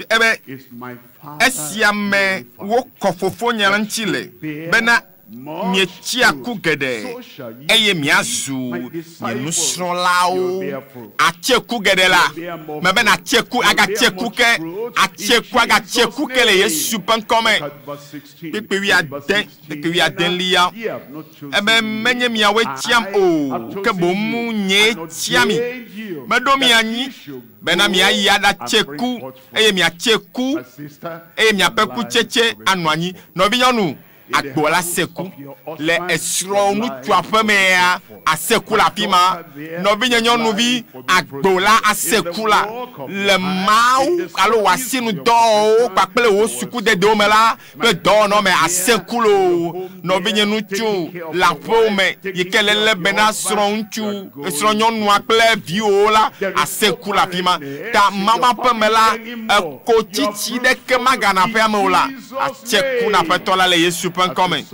S1: Ebe, Esia me wokɔ Fofonye la ŋuti le, bena mietsia ku geɖe, eye miazu nye nusrɔ̃lawo. Atse ku geɖe la, mebe natse ku, agatse ku ke, atse ku, agatse ku ke le Yesu ƒe ŋkɔ me. Kpukpui wuiade, kpukpui wuiadelia, ebe menye miawoe tsiam o, ke boŋ nyee tsia mi. Meɖo mi anyi bena miayi aɖatse ku, eye miatse ku, eye miaƒe kutsetse anɔ anyi. Nɔvinyɔnu, agbo la se ku. Le esrɔ̃ ŋutsua ƒe mea, ase ku le afi ma. Nɔvinye nyɔnuvi, agbo la ase ku la. Le Mawu alo wò asinudɔwo kpakple wò sukudedewo me la, kple dɔwɔnɔ me ase ku loo. Nɔvinye ŋutsu, le aƒewò me yi ke lélé be na srɔ̃ ŋutsu, srɔ̃nyɔnua kple viwòwo la, ase ku le afi ma. Ta Mawu ƒe me la, eko tsitsi ɖeke magana aƒea me o la, atse ku na Aƒetɔ la le Yesu ƒe ŋkɔ me.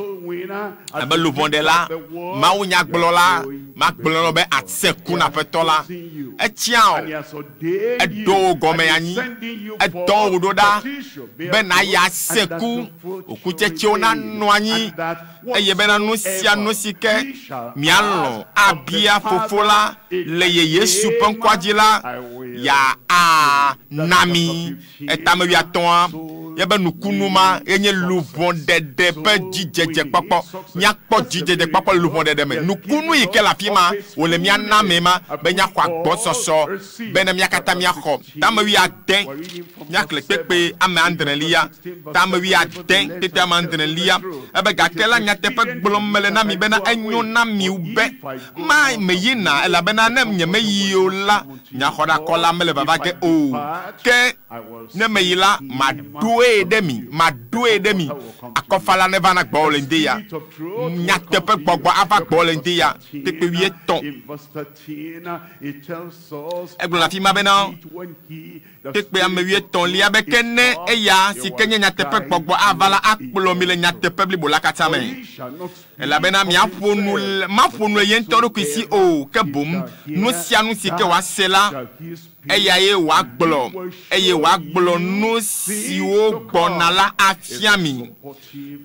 S1: Abe luʋɔɖela, mawunyagblɔla, magblɔ na wò be atse ku na Aƒetɔ la. Etia wò, eɖo wò gɔme anyi, edɔ wò ɖo ɖa be nàyi ase ku, wò kutsetsewo nanɔ anyi, eye bena nu sia nu si ke mialɔ̃ abia Fofo la le ye Yesu ƒe ŋkɔa dzi la, yeana mi. Etame wuiatɔ̃a, yebe nukunu ma yenye luʋɔɖeɖe ƒe dzidzedzekpɔkpɔ. Míakpɔ dzidzedzekpɔkpɔ le luʋɔɖeɖe me. Nukunu yi ke le afi ma wòle mía na me ma be míaxɔ agbɔsɔsɔ bene mía katã míaxɔ. Tame wuiade, míaxlẽ kpekpe ame adrelia. Tame wuiade, kpekpe ame adrelia. Ebe gake la nyateƒe gblɔm mele na mi bena enyo na mi be ma meyina elabena ne nyemeyi o la, nyaxɔɖakɔla mele vava ge o. Ke ne meyi la, maɖoe ɖe mi, maɖoe ɖe mi. Akɔfala neva na gbɔwò le ŋdi ya. Nyateƒe gbɔgbɔ ava gbɔwò le ŋdi ya. Kpekpe wuietɔ̃. Egblɔ le afi ma bena kpekpe ame wuietɔ̃lia be ke ne eya si ke nye nyateƒe gbɔgbɔ ava la akplɔ mi le nyateƒe blibo la katã me. Elabena miaƒo nu le, maƒo nu le ye ŋutɔ ɖokui si o, ke boŋ nu sia nu si ke wòase la, eyae wòagblɔ, eye wòagblɔ nu siwo gbɔna la afia mi.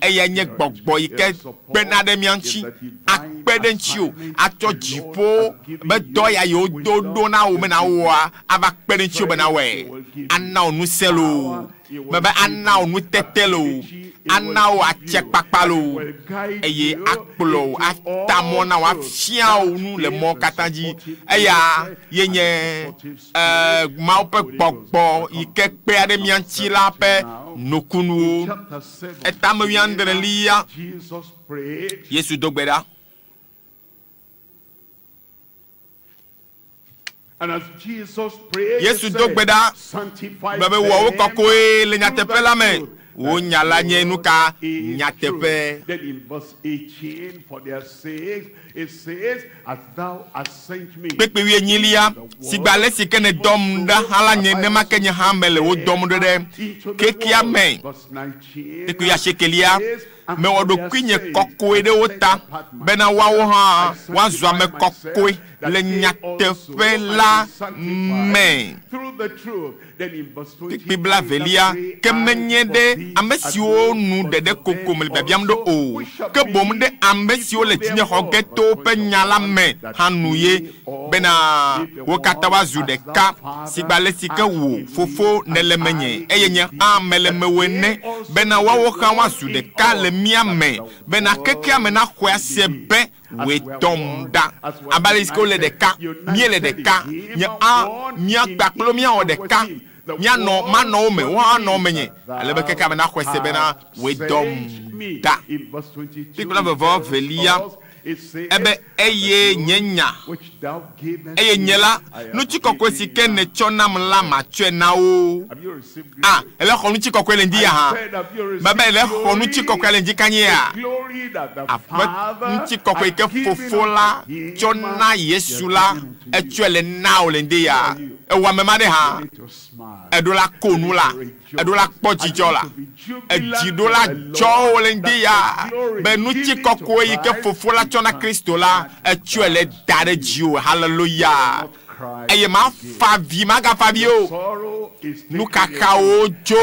S1: Eyae nye gbɔgbɔ yi ke kpena ɖe mía ŋuti, akpe ɖe ŋutiwò, atsɔ dziƒo be dɔ ya yi wodo ɖo na wò be nawɔa, ava kpe ɖe ŋutiwò be nawɔe. Ana wò ŋusẽ loo, mebe ana wò nutete loo, ana wò atsekpakpa loo, eye akplɔ wò, ata mɔ na wò, afia wò nu le mɔ katã dzi. Eya ye nye Mawu ƒe gbɔgbɔ yi ke kpea ɖe mía ŋuti la ƒe nukunuwo. Etame wuiadrelia, Yesu do gbe ɖa. Yesu do gbe ɖa gblɔ be wɔ wo kɔkɔe le nyateƒe la me. Wò nya la nye nu ka? Nyateƒe. Kpekpe wuienyilia, sigbe ale si ke nèdɔm ɖa hã la, nenema ke nye hã mele wò dɔm ɖo ɖe kekea me. Kpekpe wuiasiekelia, Mewɔ ɖokuinye kɔkɔe ɖe wo ta bena woawo hã woazu ame kɔkɔe le nyateƒe la me. Kpukpui blaevelia, Ke menye ɖe ame siwo nu ɖeɖe kokoko mele biabiam ɖo o, ke boŋ ɖe ame siwo le dzinye xɔ ge to woƒe nya la me hã nu ye, bena wo katã woazu ɖeka, sigbe ale si ke wò, Fofo, nèle menye, eye nye hã mele mewò ene, bena woawo hã woazu ɖeka le mía me, bena xexea me naxɔe ase be wòe dɔm ɖa. Abe ale si ke wole ɖeka, míele ɖeka, nye hã mía kpakple míawɔ ɖeka, míanɔ, manɔ wo me, woawo hã anɔ menye, ale be xexea me naxɔe se bena wòe dɔm ɖa. Kpukpui blaeve-vɔ-evelia, Ebe, Eye nye nya, eye nye la, ŋutikɔkɔe si ke nètsɔ nam la matsɔe na wo. A, èle xɔ ŋutikɔkɔe le ŋdi ya hã. Mebe èle xɔ ŋutikɔkɔea le ŋdi kanye ya. Aƒe ŋutikɔkɔe yi ke Fofo la tsɔ na Yesu la, etsɔe le na wò le ŋdi ya. Ewɔ ame ma ɖe hã. Eɖo la ko nu la, eɖo la kpɔ dzidzɔ la, edzi ɖo la dzɔ wò le ŋdi ya be ŋutikɔkɔe yi ke Fofo la tsɔ na Kristo la, etsɔe le da ɖe dziwò. Haleluya! Eye mafa avi, magafa avi o. Nuxaxawo dzo.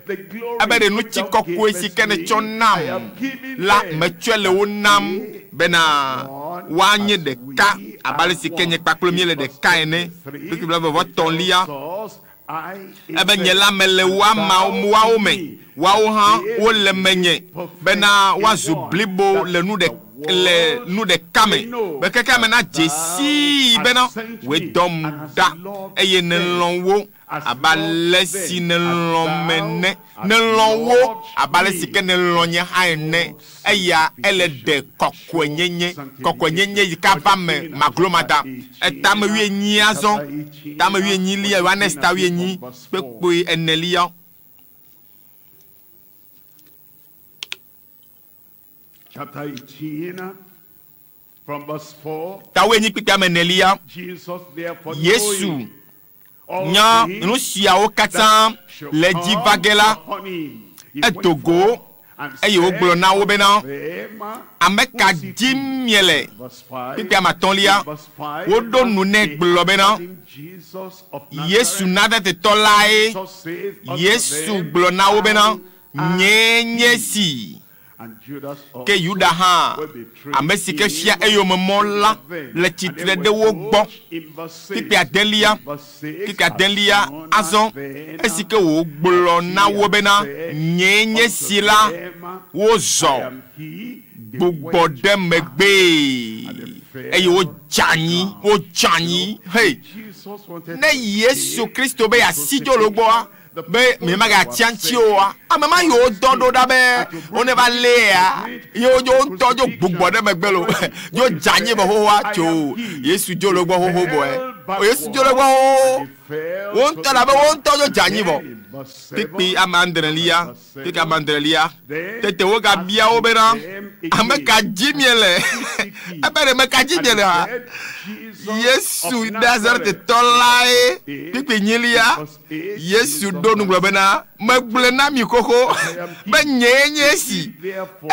S1: Ebe ɖe ŋutikɔkɔe si ke nètsɔ nam la, metsɔe le wo nam bena woanye ɖeka abe ale si ke nye kpakple míele ɖeka ene. Kpukpui blaeve-vɔ-etɔ̃lia, Ebe nye la mele woawo me, woawo hã wole menye, bena woazu blibo le nu ɖe le nu ɖeka me, be xexea me nadze sii bena wòe dɔm ɖa, eye nèlɔ̃ wo abe ale si nèlɔ̃m ene. Nèlɔ̃ wo abe ale si ke nèlɔ̃ nye hã ene. Eya ele ɖe kɔkɔenyenye, kɔkɔenyenye yi ke ava me maglomada. Etame wuienyi azɔ, tame wuienyilia, Yohanes ta wuienyi, kpekpui enelia.
S3: Chapter 18, from verse 4.
S1: Ta wuienyi kpekpe ame enelia.
S3: Jesus therefore
S1: Yesu
S3: knowing all
S1: nya
S3: things
S1: nu siawo katã
S3: that shall
S1: le dzi
S3: come
S1: va ge la,
S3: upon him, he
S1: edo
S3: went
S1: go
S3: forth and
S1: eye wògblɔ
S3: said
S1: na wo bena,
S3: unto them,
S1: Ame ka
S3: Who seek
S1: dim
S3: ye?
S1: miele?
S3: Verse 5,
S1: Kpekpe ame atɔ̃lia,
S3: in verse 5,
S1: woɖo nu nɛ
S3: they
S1: gblɔ bena,
S3: answered him, Jesus of
S1: Yesu
S3: Nazareth.
S1: Nazaretɔ lae.
S3: Jesus saith unto
S1: Yesu
S3: them,
S1: gblɔ na wo bena,
S3: I am
S1: Nyee nye
S3: he.
S1: esi.
S3: And Judas
S1: Ke
S3: also,
S1: Yuda hã,
S3: who betrayed
S1: ame si ke fia
S3: him,
S1: eyome mɔ la,
S3: was with them.
S1: le
S3: And
S1: tsitre
S3: they
S1: ɖe
S3: were
S1: wo gbɔ.
S3: told in verse 6,
S1: Kpekpe adelia,
S3: in verse 6,
S1: kpekpe adelia,
S3: as soon
S1: azɔ
S3: as then
S1: esi ke wògblɔ na wo bena,
S3: he said
S1: Nyee nye
S3: unto
S1: si la,
S3: them, I
S1: wozɔ
S3: am he, they
S1: gbugbɔ
S3: went
S1: ɖe megbee
S3: and they fell
S1: eye wodze anyi,
S3: down.
S1: wodze anyi. Hey,
S3: Jesus wanted
S1: ne
S3: to
S1: Yesu
S3: escape
S1: Kristo be
S3: the
S1: yeasi dzo le wo gbɔa,
S3: crucifixion, the
S1: be
S3: people
S1: mi
S3: that
S1: magatsia
S3: were
S1: ŋuti oa,
S3: sent
S1: ame ma yiwo dɔ ɖo ɖa be woneva léa, ye wo ŋutɔ dzo gbugbɔ ɖe megbe lo, dzo dze anyi be xoxoa tso Yesu dzo le wo gbɔ xoxo bɔe. Yesu dzo le wo gbɔ xoxo. Wo ŋutɔ la be wo ŋutɔ dzo dze anyi vɔ. Kpukpui ame adrelia, kpukpui ame adrelia. Tete wogabia wo bena, ame ka dzi miele? Ebe ɖe me ka dzi miele hã? Yesu Nazaretɔ lae. Kpukpui nyilia, Yesu ɖo nu gblɔ bena, megblɔe na mi xoxo be nyee nye esi.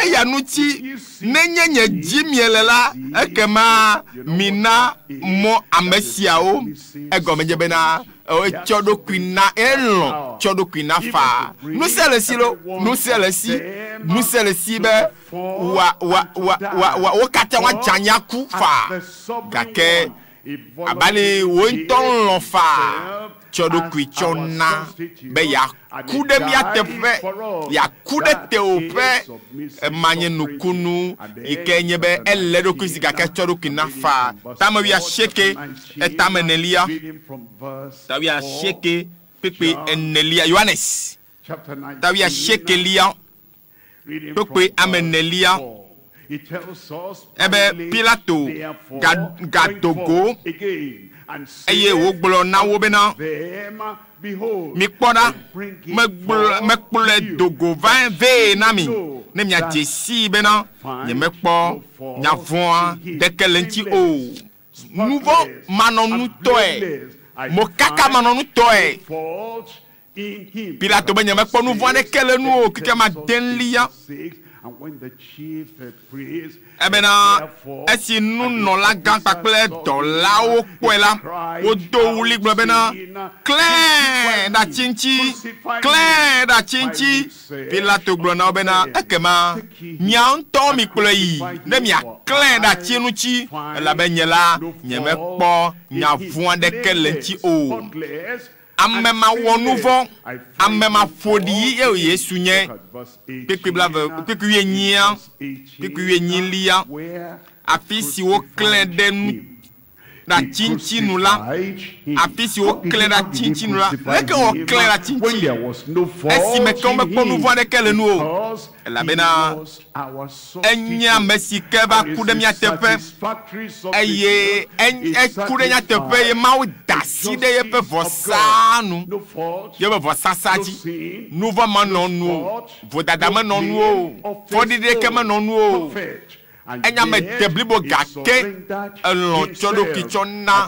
S1: Eya ŋuti nenye nye dzi miele la, ekema mina mɔ ame siawo. Egɔme nye bena, etsɔ ɖokui na, elɔ̃ tsɔ ɖokui na faa. Ŋusẽ le si lo, ŋusẽ le si, ŋusẽ le si be wa wa wa wa wa wo katã woadze anyi aku faa. Gake abe ale wo ŋutɔ lɔ̃ faa tsɔ ɖokui tsɔ na be yeaku ɖe mía teƒe, yeaku ɖe tewòƒe. Ema nye nukunu yi ke nye be ele eɖokui si gake tsɔ ɖokui na faa. Tame wuiasieke, etame enelia, ta wuiasieke kpekpe enelia, Yohanes, ta wuiasiekelia, kpekpe ame enelia. Ebe Pilato gado go eye wògblɔ na wo bena, mikpɔ ɖa, mekplɔe do go va vee na mi, ne miadze sii bena nyemekpɔ nya vɔ̃a ɖeke le ŋuti o. Nu vɔ̃ manɔnutɔe, mokaka manɔnutɔe.
S3: in him.
S1: Pilato be nyemekpɔ nu vɔ̃ aɖeke le nu o keke ma delia.
S3: 6, and when the chief priest,
S1: Ebena esi nunɔlagã kpakple dɔlawo kpɔe la, wodo ɣli gblɔ bena, "Klẽ ɖe ati ŋuti! Klẽ ɖe ati ŋuti!" Pilato gblɔ na wo bena, "Ekema mia ŋutɔ mikplɔe yi ne miaklẽ ɖe ati ŋuti, elabe nye la nyemekpɔ nya vɔ̃ aɖeke le ŋuti o." Ame ma wɔ nu vɔ̃, ame ma ƒo ɖi ye Yesu nye. Kpukpui blaeve, kpukpui wuienyia, kpukpui wuienyilia, afi si woklẽ ɖe nu ɖe ati ŋuti nu la, afi si woklẽ ɖe ati ŋuti nu la, leke woklẽ ɖe ati ŋuti esime ke womekpɔ nu vɔ̃ aɖeke le nu o? Elabena enye ame si ke va ku ɖe mía teƒe, eye eku ɖe mía teƒe ye Mawu da asi ɖe yeƒe vɔsa nu, yeƒe vɔsasa dzi. Nu vɔ̃ menɔ nu o, vodada menɔ nu o, fɔɖiɖi ɖeke menɔ nu o. Enye ame deblibo gake elɔ̃ tsɔ ɖokui tsɔ na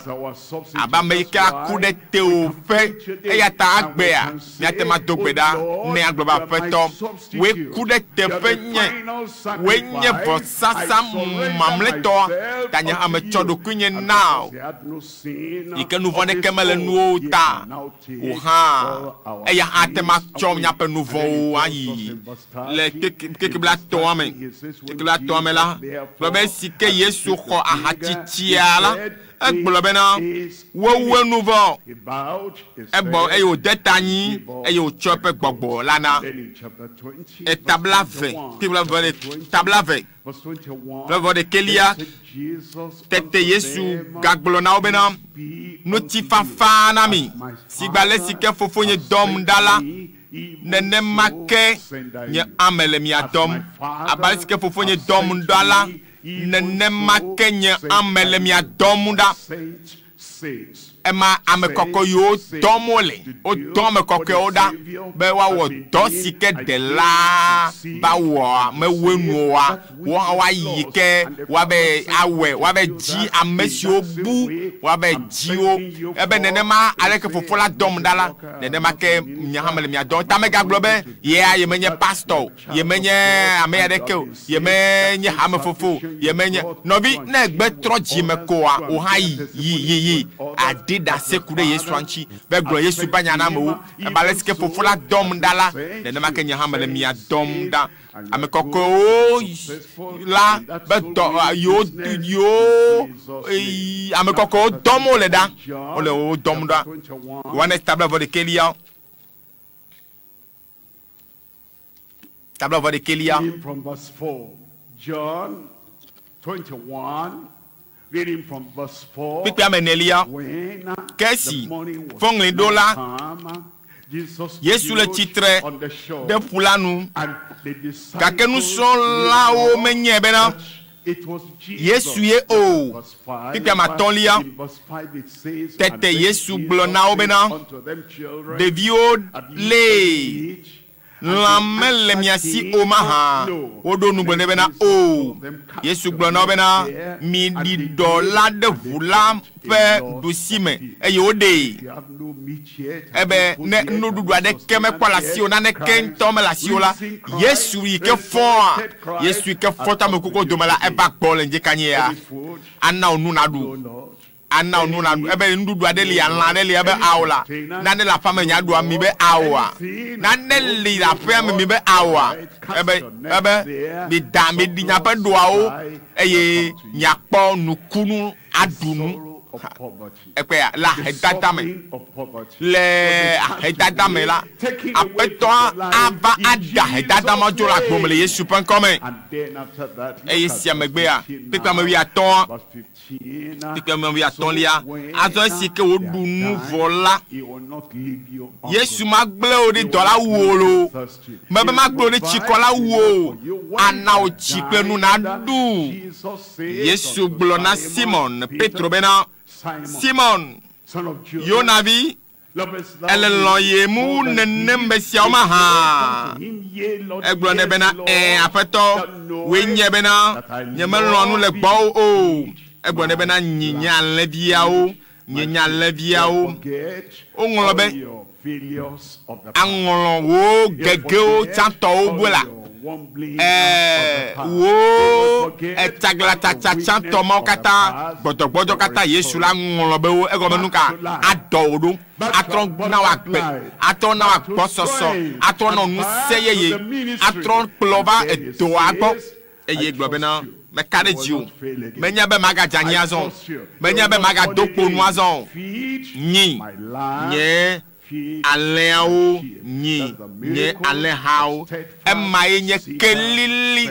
S1: abe ame yi ke aku ɖe tewòƒe. Eya ta agbea míate ŋu ado gbe ɖa ne agblɔ be Aƒetɔ, wòe ku ɖe teƒe nye, wòe nye vɔsasa mamlɛtɔ ta nye hã metsɔ ɖokuinye na wò. Yi ke nu vɔ̃ ɖeke mele nuwò ta o hã, eya hã ate ŋu atsɔ míaƒe nu vɔ̃wo ayi. Le keke blaetɔ̃a me, keke blaetɔ̃a me la, gblɔ be esi ke Yesu xɔ ahatsitsia la, egblɔ bena, wowu enu vɔ. Ebɔ eye wòde ta anyi eye wòtsɔ eƒe gbɔgbɔ la na. Eta blaeve, kpukpui blaeve, ta blaeve, blaeve ɖekɛlia. Tete Yesu gagblɔ na wo bena, ŋutifafa na mi, sigbe ale si ke fofonye dɔm ɖa la, nenema ke nye ame le mia dɔm. Abe ale si ke fofonye dɔm ɖa la, nenema ke nye ame le mia dɔm ɖa. Ema ame kɔkɔ yiwo dɔm wole, wodɔ ame kɔkɔewo ɖa be woawɔ dɔ si ke ɖela va wɔa mewoe nu oa, woayi ke woabe awɔe, woabe dzi ame siwo bu, woabe dzi wo. Ebe nenema aleke fofo la dɔm ɖa la, nenema ke nye hã mele mia dɔm. Ta megagblɔ be yea yemenye pastor o, yemenye ame aɖeke o, yemenye hamefofo o, yemenye nɔvi. Ne egbe trɔ dzime koa, wò hã yi yi yi yi aɖi ɖase ku ɖe Yesua ŋuti be gblɔ Yesu ƒe nya na amewo. Ebe ale si ke fofo la dɔm ɖa la, nenema ke nye hã mele mia dɔm ɖa. Ame kɔkɔewo la be dɔ yiwo yiwo ame kɔkɔewo dɔm wole ɖa, wole wo dɔm ɖa. Yohanes ta blaeve ɖekɛlia, ta blaeve ɖekɛlia.
S3: Reading from verse 4. John 21, reading from verse 4.
S1: Kpukpui ame enelia.
S3: When
S1: Ke esi
S3: the morning was
S1: fɔŋli ɖo la,
S3: come, Jesus
S1: Yesu le
S3: stood
S1: tsitre
S3: on the shore,
S1: ɖe ƒu la nu.
S3: and the
S1: Gake
S3: disciples
S1: nusrɔ̃lawo
S3: knew
S1: menyae bena
S3: that it was Jesus.
S1: Yesu ye o.
S3: Verse 5,
S1: Kpukpui ame atɔ̃lia.
S3: in verse 5 it says,
S1: Tete
S3: and then
S1: Yesu
S3: Jesus
S1: gblɔ na wo
S3: said
S1: bena,
S3: unto them, Children,
S1: Ɖeviwo
S3: have ye
S1: lee,
S3: eat?
S1: lã mele mia si o mahã? Woɖo nu gblɔ nɛ bena, O. Yesu gblɔ na wo bena, miɖi ɖɔ la ɖe ʋu la ƒe ɖusime, eye woɖee.
S3: You have no meat yet,
S1: Ebe ne nuɖuɖu aɖeke mekpɔ le asiwò, naneke ŋutɔ mele asiwò la, Yesu yi ke fɔa, Yesu yi ke fɔ tso ame kukuwo dome la, eva gbɔ le ŋdikanye ya.
S3: food,
S1: Ana wò nu naɖu.
S3: Lord.
S1: Ana wò nu naɖu. Ebe nuɖuɖu aɖe li, alã aɖe li, ebe awo la. Nane le aƒea me miaɖu ami be awoa. Nane li le aƒea me mi be awoa. Ebe ebe mida miɖi miaƒe ɖoawo eye miakpɔ nukunu aɖu nu.
S3: Sorrow of poverty.
S1: Ekpea le ahedada me.
S3: Suffering of poverty.
S1: Le ahedada me la, Aƒetɔ ava aɖe ahedada ma dzo le agbo me le Yesu ƒe ŋkɔ me.
S3: And then after that, look
S1: Eye
S3: at
S1: sia
S3: verse
S1: megbea,
S3: 15
S1: kpukpui ame
S3: now.
S1: wuiatɔ̃a,
S3: Verse 15.
S1: kpukpui ame wuiatɔ̃lia,
S3: So when
S1: azɔ esi ke woɖu
S3: they
S1: nu
S3: are
S1: vɔ la,
S3: He will not leave you hungry.
S1: Yesu magblẽ wò ɖi dɔ la wu wò loo. Mebe magblẽ wò ɖi tsikɔ la wu wò o. Ana wò tsi kple nu naɖu. Yesu gblɔ na Simon Petro bena, Simon, Yona vi, ele lɔ̃ ye mu nenem be siawo mahã? Egblɔ nɛ bena, Ɛ̃, Aƒetɔ, wòe nye bena nyemelɔ̃a nu le gbɔwò o. Egblɔ nɛ bena, nyi nye alẽviawo. Nye nyalẽviawo. Woŋlɔ be, Aŋlɔ wò gegewo tsãtɔwo be la, ɛɛ, wò etsaglatsatsa tsãtɔ mawo katã, gbɔdɔgbɔdɔ katã Yesu la ŋlɔ be wo. Egɔme nu ka? Adɔ wò ɖo, atrɔ na wò agbe, atrɔ na wò agbɔsɔsɔ, atrɔ na wò ŋusẽ yeye, atrɔ kplɔ va edoa gbɔ. Eye gblɔ bena, meka ɖe dziwò. Menya be magadze anyi azɔ o. Menya be magado kpo nu azɔ o. Nyi nye alẽawo, nyi nye alẽhawo. Emae nye kelili,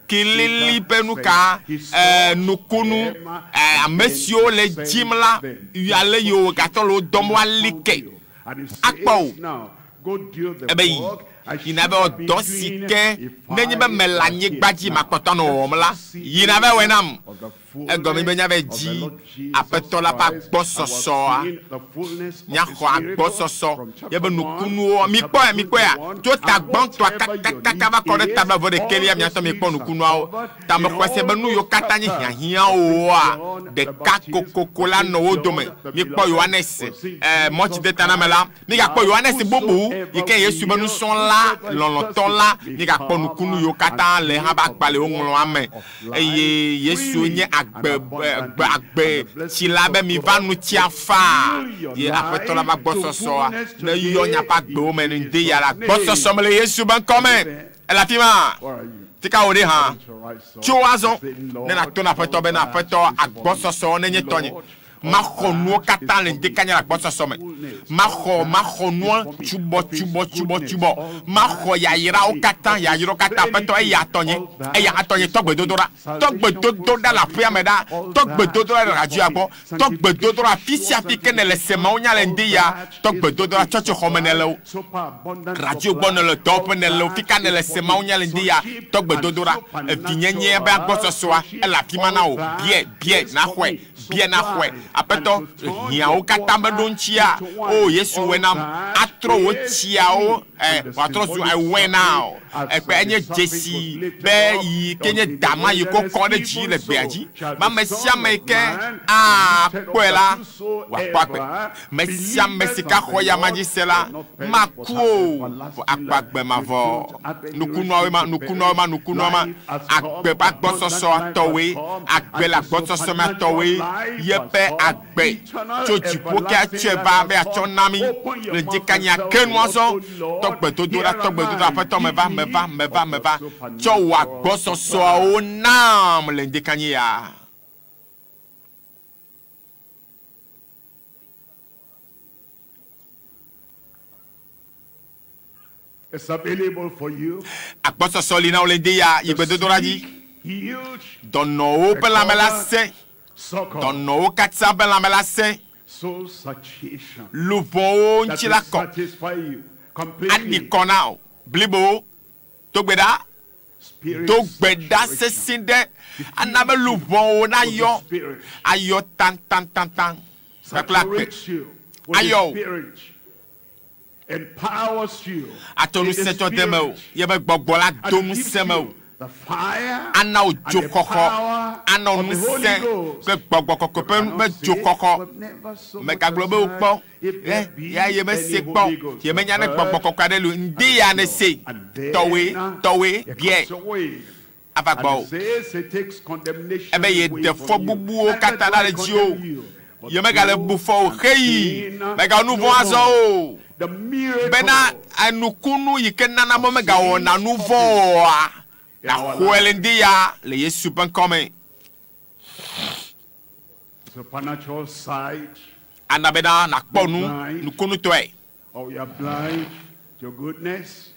S1: kelili ƒe nu ka? E, nukunu. E, ame siwo le dzim la, ale yi wògatɔ le wo dɔm woali ke. Akpɔ o. Ebe yi, yina be wɔ dɔ si ke nenye be mele anyigba dzi makpɔtɔ anɔ wɔwɔm la, yina be wɔe nam. Egɔme be míava dzi Aƒetɔ la ƒe agbɔsɔsɔa. Míaxɔ agbɔsɔsɔ yebe nukunuwo. Mikpɔe, mikpɔea? Tso ta gbãtɔa kakakaka va kɔ ɖe ta blaeve-ɖekɛlia, miatɔ mikpɔ nukunuawo. Ta mexɔe se be nu yiwo katã nye hiahiãwoa, ɖeka kokoko la nɔ wo dome. Mikpɔ Yohanes, e, mɔtsidetaname la. Migakpɔ Yohanes bubu yi ke Yesu be nusrɔ̃la lɔlɔ̃tɔ la. Migakpɔ nukunu yiwo katã le hã be agbalẽ woŋlɔa me. Eye Yesu nye agbe, agbe, agbe tsila be miva nu tsia faa. Ye Aƒetɔ la va gbɔsɔsɔa ne yɔ miaƒe agbewo me ne ŋdi ya le agbɔsɔsɔ me le Yesu be ŋkɔ me. Ele afi ma. Fika wò ɖe hã? Tso azɔ ne nàto na Aƒetɔ bena Aƒetɔ agbɔsɔsɔ nenye tɔnye. Maxɔ nuwo katã le ŋdekanya le agbɔsɔsɔ me. Maxɔ, maxɔ nua tsubɔ, tsubɔ, tsubɔ, tsubɔ. Maxɔ yayrawo katã, yayrawo katã. Aƒetɔ, eya tɔnye, eya hã tɔnye. Tɔ gbedodoɖa, tɔ gbedodoɖa le aƒea me ɖa, tɔ gbedodoɖa le radioa gbɔ, tɔ gbedodoɖa afi sia afi ke nèle se Mawu nya le ŋdi ya, tɔ gbedodoɖa tsɔtsixɔ me nèle o, radio gbɔ nèle o, dɔwɔƒe nèle o, fika nèle se Mawu nya le ŋdi ya, tɔ gbedodoɖa. Evinyenyea be agbɔsɔsɔa, ele afi ma na wò. Biae, biae, naxɔe. Bia naxɔe. Aƒetɔ, hiãwo katã meɖo ŋutia. O Yesu, wɔe nam. Atrɔ wò tsiawo, ɛ, wòatrɔ zu ewɔe na wò. Ekpe enye dzesi be yi ke nye dama yi ke wokɔ ɖe dzi le gbea dzi. Be ame sia ame yi ke akpɔe la, wòakpɔ agbe. Ame sia ame si ke axɔ eyama dzi se la, maku o, vɔ akpɔ agbe mavɔ. Nukunuawoe ma, nukunuawoe ma, nukunuawoe ma. Agbe ƒe agbɔsɔsɔ tɔwoe, agbe le agbɔsɔsɔ mea tɔwoe, yeƒe agbe tso dziƒo ke atsɔe va be yeatsɔ na mí le ŋdikanya ke nu azɔ. Tɔ gbedodoɖa, tɔ gbedodoɖa, Aƒetɔ, meva, meva, meva, meva. Tsɔ wò agbɔsɔsɔawo nam le ŋdikanya ya.
S3: It's available for you.
S1: Agbɔsɔsɔ li na wò le ŋdi ya yi gbedodoɖa dzi.
S3: Healed,
S1: Dɔnɔwo ƒe lãme la sẽ.
S3: succor,
S1: Dɔnɔwo katã ƒe lãme la sẽ.
S3: soul satiation.
S1: Luʋɔwo
S3: That
S1: ŋuti
S3: will
S1: la kɔ.
S3: satisfy you
S1: Aɖi
S3: completely.
S1: kɔ na wò blibowo. Do gbe ɖa.
S3: Spirit
S1: Do gbe ɖa
S3: saturation.
S1: sesĩ ɖe. Ana be luʋɔwo nayɔ.
S3: Spirit.
S1: Ayɔ taŋtaŋtaŋtaŋ. Kpakple akpe.
S3: Saturates you with
S1: Ayɔ
S3: the
S1: wò.
S3: Spirit. Empowers you.
S1: Atsɔ
S3: in the
S1: ŋusẽ tsɔ de me o.
S3: Spirit.
S1: Yebe gbɔgbɔ la do
S3: And gives
S1: ŋusẽ me o.
S3: you the fire
S1: Ana wò
S3: and the
S1: dzoxɔxɔ.
S3: power
S1: Ana wò
S3: of the Holy
S1: ŋusẽ
S3: Ghost.
S1: kple gbɔgbɔ kɔkɔe
S3: You
S1: ƒe
S3: cannot
S1: ƒe
S3: say,
S1: dzoxɔxɔ.
S3: "We've never so much
S1: Megagblɔ
S3: as
S1: be wokpɔ.
S3: heard if there
S1: Ɛ,
S3: be
S1: ya ye mese
S3: any
S1: kpɔ.
S3: Holy Ghost."
S1: Ye menya ne
S3: Heard
S1: gbɔgbɔ kɔkɔe aɖe li o. Ŋdi ya ne se.
S3: And then
S1: Tɔwoe, tɔwoe,
S3: it
S1: biae.
S3: comes your way.
S1: Ava
S3: And
S1: gbɔ o.
S3: it says it takes condemnation
S1: Ebe ye
S3: away
S1: ɖe
S3: from
S1: fɔ
S3: you.
S1: bubuwo
S3: Neither
S1: katã
S3: do
S1: ɖa
S3: I
S1: le dziwò.
S3: condemn you, but
S1: Ye megale
S3: go
S1: bu fɔ o.
S3: and
S1: Xeyi.
S3: sin
S1: Megawɔ nu
S3: no
S1: vɔ̃ azɔ
S3: more.
S1: o.
S3: The miracle
S1: Bena enukunu yi ke nana be megawɔna nu vɔ̃ oa, naxɔe le ŋdi ya le Yesu ƒe ŋkɔ me.
S3: supernatural sight,
S1: Ana bena nakpɔ nu nukunutɔe.
S3: or you are blind to goodness,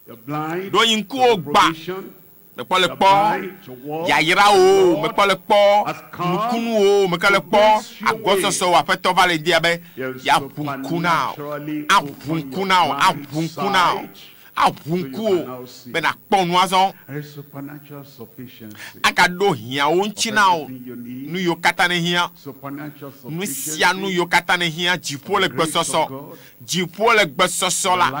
S3: you're blind
S1: Ɖo yi
S3: to
S1: ŋkuwo
S3: the
S1: gbã.
S3: provision,
S1: Mekpɔ le
S3: you're
S1: kpɔ
S3: blind to what
S1: yayrawo,
S3: the Lord
S1: mekpɔ le kpɔ
S3: has come
S1: nukunuwo, mekpɔ le
S3: to
S1: kpɔ
S3: bless your way.
S1: agbɔsɔsɔ wò Aƒetɔ va le ŋdi ya be
S3: Yes,
S1: yeaʋu ŋku na wò.
S3: supernaturally
S1: Aʋu
S3: open
S1: ŋku
S3: your
S1: na wò,
S3: blind
S1: aʋu ŋku na wò.
S3: sight.
S1: Aʋu
S3: So you
S1: ŋku
S3: can
S1: wò
S3: now see.
S1: be nakpɔ nu azɔ.
S3: There is supernatural sufficiency.
S1: Agaɖo hiãwo ŋuti na wò.
S3: Everything you need.
S1: Nu yiwo katã nehiã.
S3: Supernatural
S1: Nu sia nu
S3: sufficiency.
S1: yiwo katã nehiã. Dziƒo le gbesɔsɔ. Dziƒo le gbesɔsɔ la.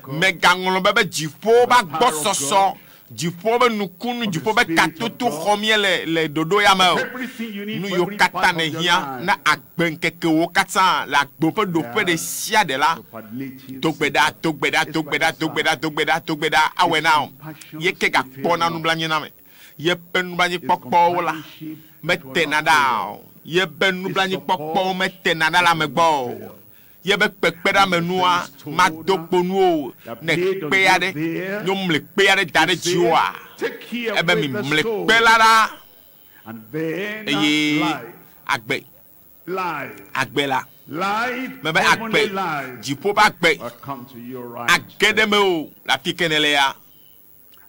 S1: Megaŋlɔ be be dziƒo ƒe agbɔsɔsɔ Dziƒo be nukunu, dziƒo be katoto xɔ mie le le ɖoɖo ya me o.
S3: Everything you need
S1: Nu
S3: for
S1: yiwo
S3: every
S1: katã
S3: part
S1: ne
S3: of your
S1: hiã
S3: life.
S1: na agbe ŋkekewo katã le agbe ƒe ɖoƒe ɖe sia ɖe la.
S3: Superlative
S1: Dogbe ɖa, dogbe ɖa, dogbe ɖa, dogbe ɖa, dogbe ɖa, dogbe ɖa, awɔe na wo. Ye ke gakpɔna nublanui na ame. Yeƒe nublanuikpɔkpɔwo la metena ɖa o. Yeƒe nublanuikpɔkpɔwo metena ɖa le ame gbɔ o. Yeƒe kpekpeɖeamenua mado kpo nu o. Ne kpe aɖe, ne womli kpe aɖe da ɖe dziwòa,
S3: Take care
S1: ebe
S3: with the
S1: mimli
S3: stone.
S1: kpe la ɖa
S3: And then
S1: eye
S3: life,
S1: agbe,
S3: life,
S1: agbe la,
S3: life,
S1: mebe
S3: heavenly
S1: agbe,
S3: life
S1: dziƒo ƒe agbe
S3: will come to you right
S1: age ɖe mewò le afi ke nele ya.